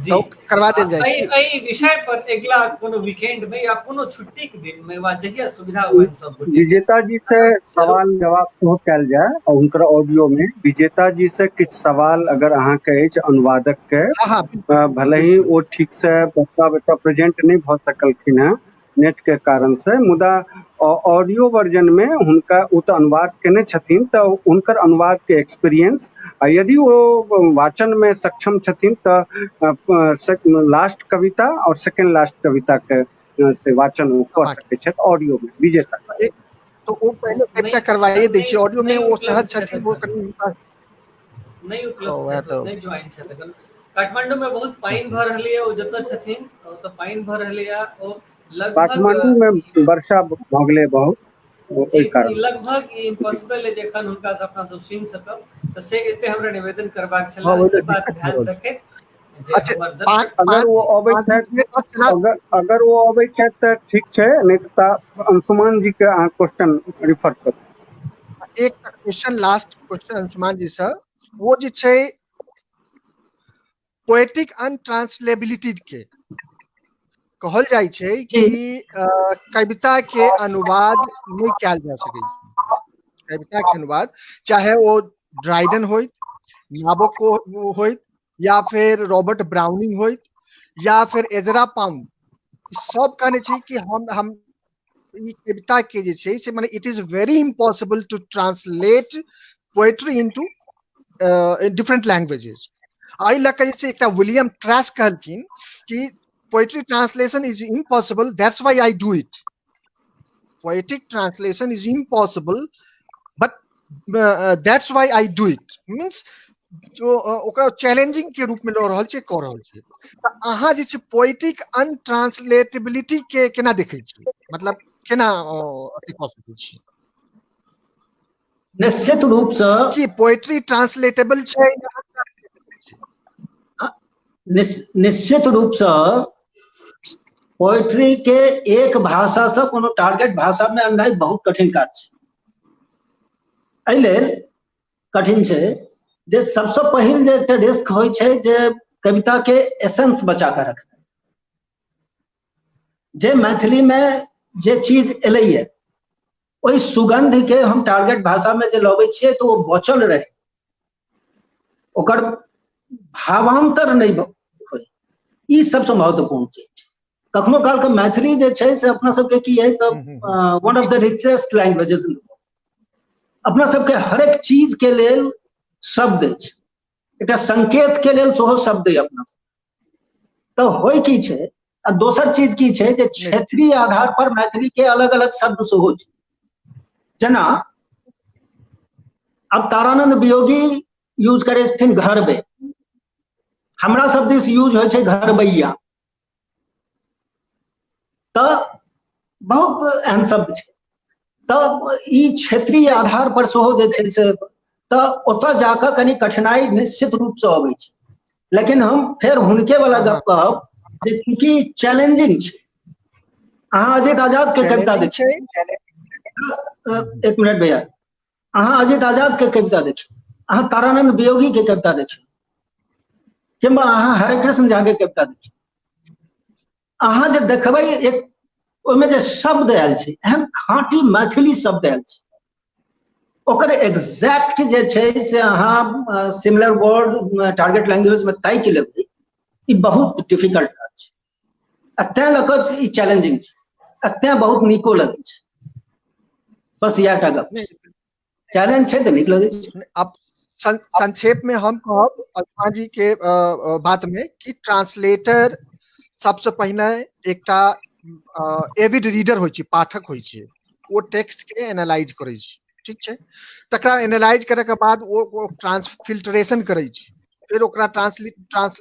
जी तो करवा देल जाए। एहि विषय पर अगिला कोनो वीकेंड में या कोनो छुट्टी के दिन में वा जहिया सुविधा हुए सब गोटे विजेता जी से सवाल जवाब सेहो कयल जाय आ हुनकर ऑडियो में विजेता जी से किछु सवाल अगर अहाँके अछि अनुवादक के, हाँ, हाँ, भले ही ओ ठीक से बच्चा बच्चा प्रेजेंट नहीं भऽ सकलखिन हेँ नेट के कारण से, मुदा ऑडियो वर्जन में हुनका ओ तऽ अनुवाद केने छथिन, तऽ हुनकर अनुवाद के एक्सपीरियंस आ यदि ओ वाचन में सक्षम छथिन तऽ लास्ट कविता और सेकेंड लास्ट कविता के से वाचन ओ कऽ सकै छथि ऑडियो में विजेता। तो ओ पहिले कविता करवाइए दै छी ऑडियो में, ओ सहज छथिन, ओ कनि हुनका नहि उपलब्ध छथि, नहि ज्वाइन छथि एखन। काठमांडू में बहुत पानि भऽ रहलैए, ओ जतऽ छथिन ओतऽ पानि भऽ रहलैए, ओ लगभग काठमांडू में वर्षा भऽ गेलै बहुत, ओहि कारण लगभग ई इम्पॉसिबल है जे एखन हुनका से अपना सब सुनि सकब। तऽ से एते हमरा निवेदन करबाक छलै, बात ध्यान रखैत। अगर ओ अबै छथि, अगर ओ अबै छथि तऽ ठीक छै, नहि तऽ अंशुमान जी के अहाँ क्वेश्चन रिफर करू। एक क्वेश्चन, लास्ट क्वेश्चन अंशुमान जी से, वो जे छै पोएटिक अनट्रांसलेबिलिटी के कहल जाइ छै कि कविता के अनुवाद नहि कयल जा सकै छै। कविता के अनुवाद चाहे ओ ड्राइडन होइत, नाबोको होइत, या फिर रॉबर्ट ब्राउनिंग होइत, या फिर एजरा पाउंड, सब कहने छै कि हम ई कविता के जे छै से माने it is very impossible to translate poetry into different languages. एहि लऽ कऽ जे छै एकटा विलियम ट्रैस कहलखिन कि poetry translation is impossible, that's why I do it. Poetic translation is impossible, but that's why I do it. Means जो ओकरा चैलेंजिंग के रूप में लऽ रहल छै, कऽ रहल छै। तऽ अहाँ जे छै पोएटिक अनट्रांसलेटेबिलिटी के केना देखै छी, मतलब केना अथी कऽ सकै छी? निश्चित रूप से की पोएट्री ट्रांसलेटेबल छै? निश्चित रूप से पोएट्री के एक भाषा से कोनो टारगेट भाषा में अननाइ बहुत कठिन काज छै। एहि लेल कठिन छै जे सबसे पहिल जे एकटा रिस्क होइ छै जे कविता के एसेंस बचा कऽ रखनाइ। जे मैथिली में जे चीज एलैया ओहि सुगंध के हम टारगेट भाषा में जे लबै छियै तऽ ओ बचल रहे, ओकर भावांतर नहि होय, ई सबसँ महत्वपूर्ण चीज छै। कखनो काल के मैथिली जे छै से अपना सबके की है तऽ one of the richest languages in the world. अपना सबके हरेक चीज के लेल शब्द अछि, एकटा संकेत के लेल सेहो शब्द अछि अपना सब। तऽ होइ की छै, आ दोसर चीज की छै जे क्षेत्रीय आधार पर मैथिली के अलग अलग शब्द सेहो छै। जेना अब तारानंद वियोगी यूज करै छथिन घरबे, हमरा सब दिस यूज होइ छै घरबैया। तऽ बहुत एहन शब्द छै। तऽ ई क्षेत्रीय आधार पर सेहो जे छै से तऽ ओतऽ जाकऽ कनि कठिनाई निश्चित रूप से अबै छै। लेकिन हम फेर हुनके वाला गप कहब जे चूँकि चैलेंजिंग छै, अहाँ अजित आजाद के कविता देखियौ, एक मिनट भैया, अहाँ अजित आजाद के कविता देखियौ, अहाँ तारानंद वियोगी के कविता देखियौ, किंवा अहाँ हरेकृष्ण झा के कविता देखियौ, अहाँ जे देखबै एक ओहिमे जे शब्द आयल छै, एहन खाँटी मैथिली शब्द आयल छै, ओकर एग्जैक्ट जे छै से अहाँ सिमिलर वर्ड टारगेट लैंग्वेज में ताकि लेबै, ई बहुत डिफिकल्ट काज छै। आ तैं लऽ कऽ ई चैलेंजिंग छै, आ तैं बहुत नीको लगै छै। बस इएह टा गप छै, चैलेंज छै तऽ नीक लगै छै। अब संक्षेप में हम कहब अरुणा जी के बात में कि ट्रांसलेटर सबसे पहिने एकटा एविड रीडर होइ छै, पाठक होइ छै, ओ टेक्स्ट के एनालाइज करै छै, ठीक छै। तकरा एनालाइज करे के बाद ओ ट्रांसफिल्ट्रेशन करै छै, फिर ओकरा ट्रांसलेट ट्रांस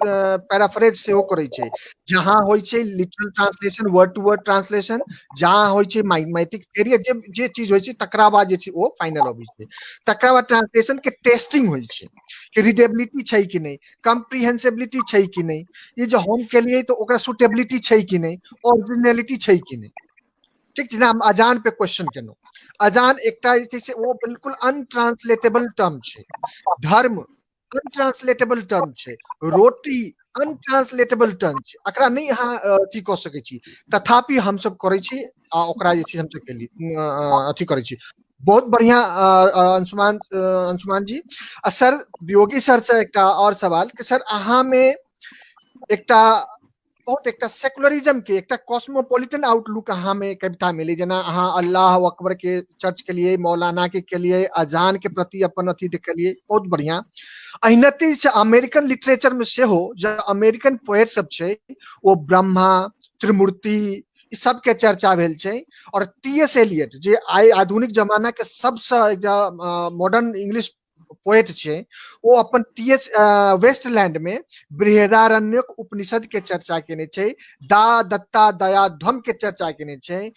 पैराफ्रेज सेहो करै छै। जहाँ होइ छै literal translation, word to word translation, जहाँ होइ छै मैथिक एरिया, जे जे चीज होइ छै तकरा बाद जे छै ओ फाइनल अबै छै। तकरा बाद ट्रांसलेशन के टेस्टिंग होइ छै कि रीडेबिलिटी छै कि नहि, कम्प्रीहेंसिबिलिटी छै कि नहि, ई जे हम केलियै तऽ ओकरा सुटेबिलिटी छै कि नहि, ओरिजिनलिटी छै कि नहि, ठीक छै। हम अजान पे क्वेश्चन केलहुँ, अजान एकटा जे छै से ओ बिल्कुल अनट्रांसलेटेबल टर्म छै, धर्म अनट्रांसलेटेबल टर्म छै, रोटी अनट्रांसलेटेबल टर्म छै, एकरा नहि अहाँ अथी कऽ सकै छी, तथापि हमसब करै छी आ ओकरा जे छै हमसब केली अथी करै छी। बहुत बढ़िया अंशुमान अंशुमान जी। आ सर योगी सर से एकटा और सवाल कि सर अहाँ में एकटा बहुत एकटा सेकुलरिज्म के एकटा कॉस्मोपॉलिटन आउटलुक अहाँ में कविता मिली, जेना अहाँ अल्लाह अकबर के चर्च के लिए, मौलाना के लिए, अजान के प्रति अपन अथी देखलिए, बहुत बढ़िया। अहिनति से अमेरिकन लिटरेचर में सेहो जे अमेरिकन पोएट सब छै ओ ब्रह्मा, त्रिमूर्ति ई सब के चर्चा भेल छै। और टी एस एलियट जे आइ आधुनिक जमाना के सबसे मॉडर्न इंग्लिश पोएट छै, ओ अपन टी एस वेस्टलैंड में बृहदारण्यक उपनिषद के चर्चा केने छै, दा दत्ता दया ध्वम के चर्चा केने छै,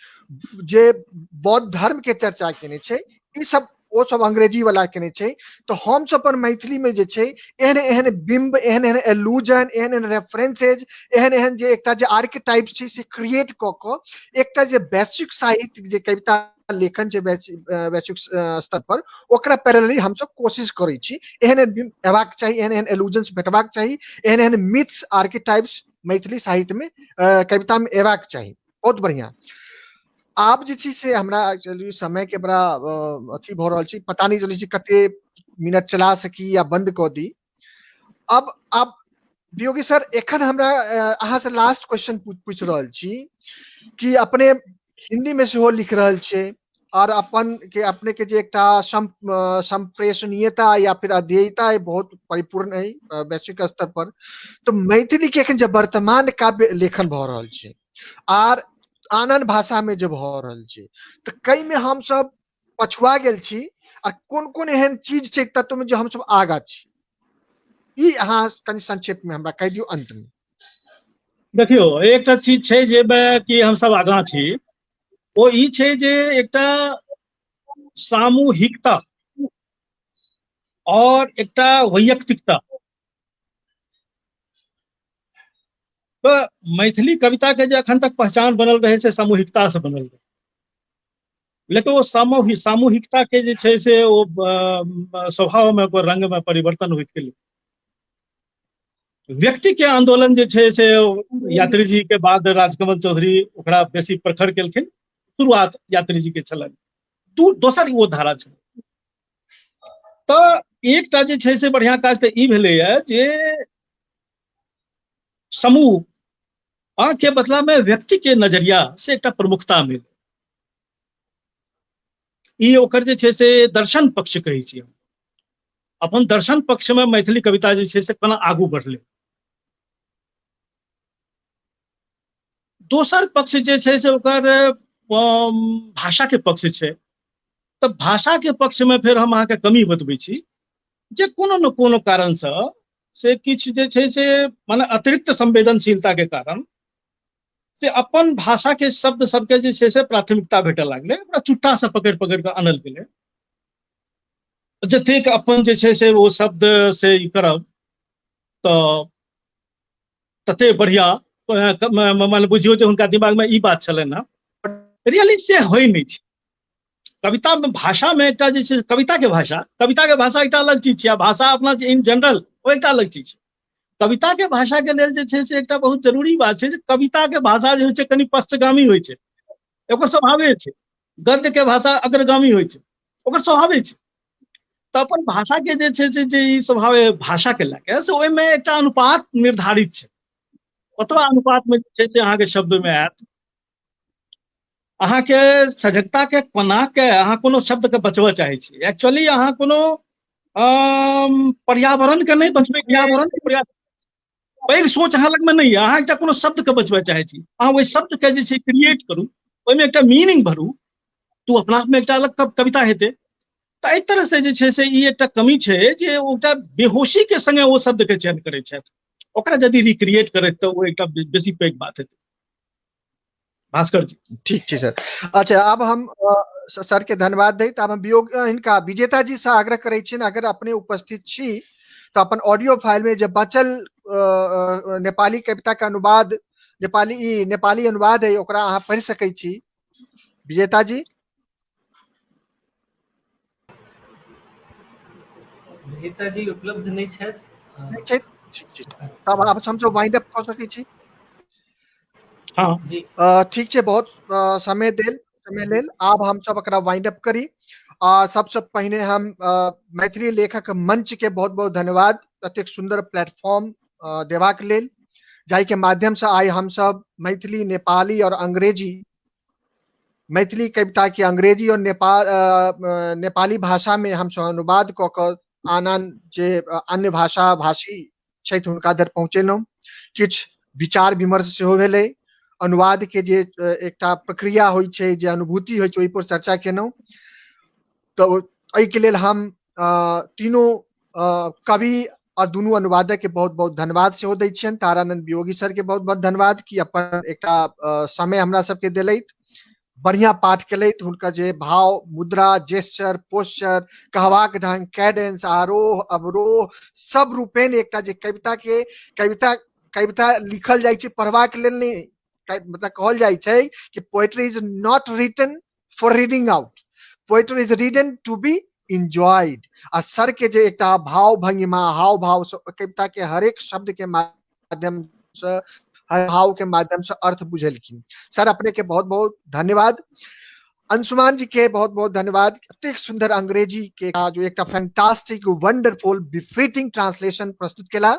जे बौद्ध धर्म के चर्चा केने छै, ई सब ओ सब अंग्रेजी वाला केने छै। तो हम सब अपन मैथिली में जे छै एहन एहन बिंब, एहन एहन एलूजन, एहन एहन रेफरेंसेज, एहन एहन जे एकटा जे आर्किटाइप छै से क्रिएट कऽ कऽ एकटा जे वैश्विक साहित्य जे कविता लेखन छै वैश्विक स्तर पर, ओकरा पैरेलली हमसब कोशिश करै छी एहन एहन बिंब एबाक चाही, एहन एहन एलूजन्स भेटबाक चाही, एहन एहन मिथ्स आर्किटाइप्स मैथिली साहित्य में कविता में एबाक चाही। बहुत बढ़िया। आब जे छै से हमरा एक्चुअली समय के बड़ा अथी भऽ रहल छै, पता नहि चलै छै कते मिनट चला सकी या बंद कऽ दी। अब अब वियोगी सर एखन हमरा अहाँ से लास्ट क्वेश्चन पूछि रहल छी कि अपने हिंदी में सेहो लिख रहल छियै और अपन के अपने के जे एकटा संप्रेषणीयता या फिर अध्येयता है बहुत परिपूर्ण है वैश्विक स्तर पर, तो मैथिली के एखन जे वर्तमान काव्य लेखन भऽ रहल छै आर आन आन भाषा में जे भऽ रहल छै, तऽ कई में हमसब पछुआ गेल छी आ कोन कोन एहन चीज छै तत्व में जे हमसब आगा छी, ई अहाँ कनि संक्षेप में हमरा कहि दियौ अंत में। देखियौ, एकटा चीज छै जाहिमे कि हमसब आगाँ छी, ओ ई छै जे एकटा सामूहिकता और एकटा वैयक्तिकता। तऽ मैथिली कविता के जे अखन तक पहचान बनल रहै से सामूहिकता से बनल रहै, लेकिन ओ सामूहिकता के जे छै से ओ स्वभाव में ओकर रंग में परिवर्तन होइत गेलै। व्यक्ति के आंदोलन जे छै से यात्री जी के बाद राजकमल चौधरी ओकरा बेसी प्रखर केलखिन, शुरुआत यात्री जी के छलनि, दोसर ओ धारा छलै। तऽ एकटा जे छै से बढ़िया काज तऽ ई भेलैया जे समूह के बदला में व्यक्ति के नजरिया से एकटा प्रमुखता मिल, ई ओकर जे छै से दर्शन पक्ष कहै छियै हम। अपन दर्शन पक्ष में मैथिली कविता जे छै से कोना आगू बढ़लै। दोसर पक्ष जे छै से ओकर भाषा के पक्ष छै। तऽ भाषा के पक्ष में फेर हम अहाँके कमी बतबै छी जे कोनो न कोनो कारण से से किछु जे छै से माने अतिरिक्त संवेदनशीलता के कारण से अपन भाषा के शब्द सबके जे छै से प्राथमिकता भेटऽ लागलै, ओकरा चुट्टा से पकड़ि पकड़ि कऽ आनल गेलै। जतेक अपन जे छै से ओ शब्द से ई करब तऽ तते बढ़िया, माने बुझियौ जे हुनका दिमाग में ई बात छलनि हँ। रियली से होइ नहि छै कविता में। भाषा में एकटा जे छै कविता के भाषा, कविता के भाषा एकटा अलग चीज छै आ भाषा अपना जे इन जनरल ओ एकटा अलग चीज छै। कविता के भाषा के लेल जे छै से एकटा बहुत जरूरी बात छै जे कविता के भाषा जे होइ छै कनि पश्चगामी होइ छै। ओकर स्वभावे छै। गद्य के भाषा अग्रगामी होइ छै, ओकर स्वभावे छै। तऽ अपन भाषा के जे छै से जे ई स्वभाव भाषा के लए के से ओहिमे एकटा अनुपात निर्धारित छै, ओतबा अनुपात मे जे छै से अहाँके शब्द मे आयत। अहाँके सजगता के बना के अहाँ कोनो शब्द के बचबऽ चाहै छी, एक्चुअली अहाँ कोनो पर्यावरण के नहि बचबै, पर्यावरण के प्रयास पैघ सोच अहाँ लगमे नहि यऽ, अहाँ एकटा कोनो शब्द के बचबऽ चाहै छी, अहाँ ओहि शब्द के जे छै क्रिएट करू, ओहिमे एकटा मीनिंग भरू, तऽ ओ अपना आपमे एकटा अलग कविता हेतै। तऽ एहि तरह से जे छै से ई एकटा कमी छै जे ओ एकटा बेहोशी के संगे ओ शब्द के चयन करै छथि, ओकरा यदि रिक्रिएट करैत तऽ ओ एकटा बेसी पैघ बात हेतै। भास्कर जी। ठीक छै सर। अच्छा, आब हम सर के धन्यवाद दैत आब हम वियोग हिनका विजेता जी से आग्रह करै छियनि, अगर अपने उपस्थित छी तऽ अपन ऑडियो फाइल में जे बचल नेपाली कविता के अनुवाद, नेपाली, ई नेपाली अनुवाद है, ओकरा अहाँ पढ़ि सकै छी। विजेता जी। विजेता जी उपलब्ध नहि छथि। नहि छथि, ठीक छै, तब आब हमसब वाइंड अप कऽ सकै छी। हाँ। जी। ठीक छै, बहुत समय देल, समय लेल आब हमसब एकरा वाइंड अप करी। आ सबसे पहिने हम मैथिली लेखक मंच के बहुत बहुत धन्यवाद एतेक सुंदर प्लेटफॉर्म देबाक लेल, जाहि के माध्यम से आइ हमसब मैथिली, नेपाली और अंग्रेजी, मैथिली कविता के अंग्रेजी और नेपाली भाषा में हमसब अनुवाद कऽ कऽ आन आन जे अन्य भाषा भाषी छथि हुनका धरि पहुँचेलहुँ। किछु विचार विमर्श सेहो भेलै, अनुवाद के जे एकटा प्रक्रिया होइ छै, जे अनुभूति होइ छै, ओहि पर चर्चा केलहुँ। तऽ एहिके लेल हम तीनों कवि और दुनू अनुवादक के बहुत बहुत धन्यवाद सेहो दै छियनि। तारानंद वियोगी सर के बहुत बहुत धन्यवाद कि अपन एकटा समय हमरा सबके देलथि, बढ़िया पाठ केलथि। हुनकर जे भाव, मुद्रा, जेस्चर, पोस्चर, कहबाक ढंग, कैडेंस, आरोह अवरोह सब रूपेण एकटा जे कविता के कविता, कविता लिखल जाइ छै पढ़बाक लेल नहि, मतलब कहल जाइ छै कि poetry is not written for reading out, poetry is written to be enjoyed. आ सर के जे एकटा भाव भंगिमा, हाव भाव से कविता के हरेक शब्द के माध्यम से, हर भाव के माध्यम से अर्थ बुझेलखिन। सर अपने के बहुत बहुत धन्यवाद। अंशुमान जी के बहुत बहुत धन्यवाद, एतेक सुंदर अंग्रेजी के जो एकटा फैंटास्टिक वंडरफुल बिफिटिंग ट्रांसलेशन प्रस्तुत केला।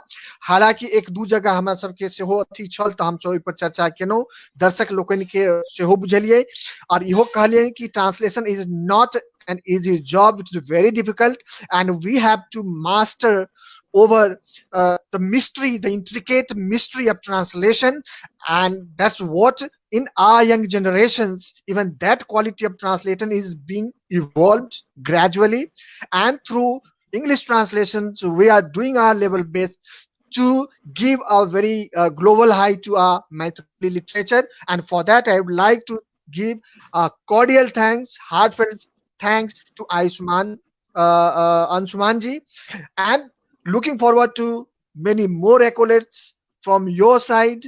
हालांकि एक दू जगह हमरा सबके सेहो अथी छल तऽ हमसब ओहि पर चर्चा केलहुँ, दर्शक लोकनि के सेहो बुझलियै और इहो कहलियै कि translation is not an easy job, it is very difficult and we have to master over the mystery, the intricate mystery of translation, and that's what in our young generations, even that quality of translation is being evolved gradually, and through English translations we are doing our level best to give a very global high to our Maithili literature, and for that I would like to give a cordial thanks, heartfelt thanks to Anshuman ji, and looking forward to many more accolades from your side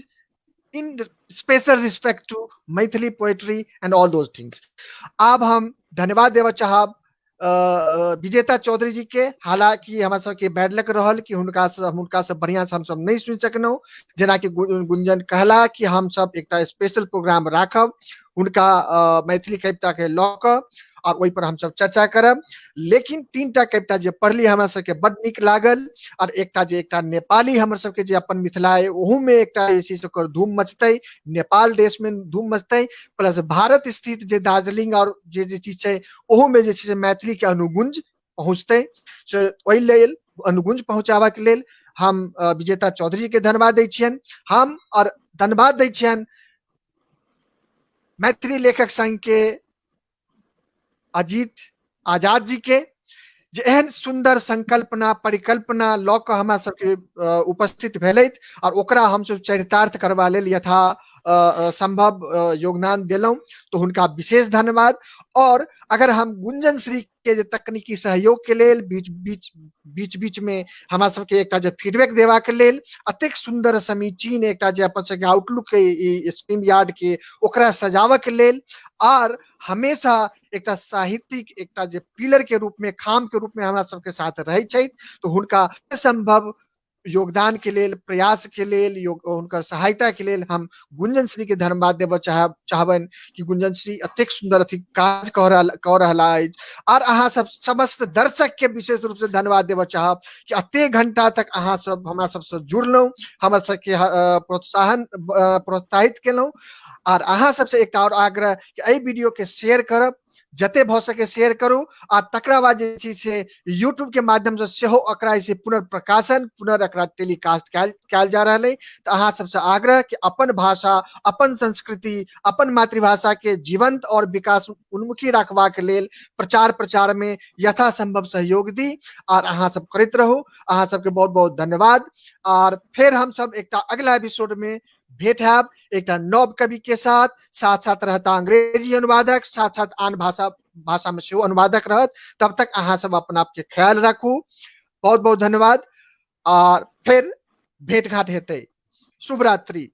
in special respect to Maithili poetry and all those things. आब हम धन्यवाद देबऽ चाहब विजेता चौधरी जी के। हालांकि हमरा सबके बैड लक रहल कि हुनका से बढ़िया से हमसब नहि सुनि सकलहुँ, जेनाकि गुंजन कहला कि हमसब एकटा स्पेशल प्रोग्राम राखब हुनका मैथिली कविता के लऽ कऽ और ओहि पर हमसब चर्चा करब। लेकिन तीन टा कविता जे पढ़ली हमरा सबके बड नीक लागल, और एकटा जे एकटा नेपाली हमर सबके जे अपन मिथिला है ओहू में एकटा जे छै से ओकर धूम मचतै, नेपाल देश में धूम मचतै, प्लस भारत स्थित जे दार्जिलिंग और जे जे चीज छै ओहू में जे छै से मैथिली के अनुगुंज पहुँचतै। से ओहि लेल अनुगुंज पहुँचाबऽ के लेल हम विजेता चौधरी के धन्यवाद दै छियनि हम, और धन्यवाद दै छियनि मैथिली लेखक संघ के अजीत आजाद जी के, जे एहन सुंदर संकल्पना परिकल्पना लऽ कऽ हमरा सबके उपस्थित भेलथि और ओकरा हमसब चरितार्थ करबा लेल यथा संभव योगदान देलहुँ, तो हुनका विशेष धन्यवाद। और अगर हम गुंजन श्री के जे तकनीकी सहयोग के लेल बीच बीच बीच बीच में हमरा सबके एकटा जे फीडबैक देबाक लेल अतेक सुंदर समीचीन एकटा जे अपन सबके आउटलुक के ई स्ट्रीम यार्ड के ओकरा सजावऽ के लेल, आर हमेशा एकटा साहित्यिक एकटा जे पिलर के रूप में, खाम के रूप में हमरा सबके साथ रहै छथि, तो हुनका संभव योगदान के लेल, प्रयास के लेल, योग हुनकर सहायता के लेल हम गुंजन श्री के धन्यवाद देबऽ चाहबनि कि गुंजन श्री एतेक सुन्दर अथी काज कऽ रहला अछि। आर अहाँ सब समस्त दर्शक के विशेष रूप से धन्यवाद देबऽ चाहब कि एतेक घंटा तक अहाँ सब हमरा सबसँ जुड़लहुँ, हमरा सबके प्रोत्साहन प्रोत्साहित केलहुँ। आर अहाँ सबसँ एकटा आओर आग्रह कि एहि वीडियो के शेयर करब, जते भऽ सके शेयर करू, आ तकरा बाद जे छै से यूट्यूब के माध्यम से सेहो एकरा जे छै पुनर्प्रकाशन, पुनर् एकरा टेलीकास्ट कयल जा रहल अइ। तऽ अहाँ सबसँ आग्रह कि अपन भाषा, अपन संस्कृति, अपन मातृभाषा के जीवंत और विकास उन्मुखी रखबाक लेल प्रचार प्रचार में यथासंभव सहयोग दी, आर अहाँ सब करैत रहू। अहाँ सबके बहुत बहुत धन्यवाद। आर फेर हम सब एकटा अगला एपिसोड में भेंट हैब एकटा नव कवि के साथ, साथ साथ रहता अंग्रेजी अनुवादक, साथ साथ आन भाषा भाषा में सेहो अनुवादक रहत। तब तक अहाँ सब अपना आपके ख्याल राखू। बहुत बहुत धन्यवाद, और फिर भेंट घाट हेतै। शुभ रात्रि।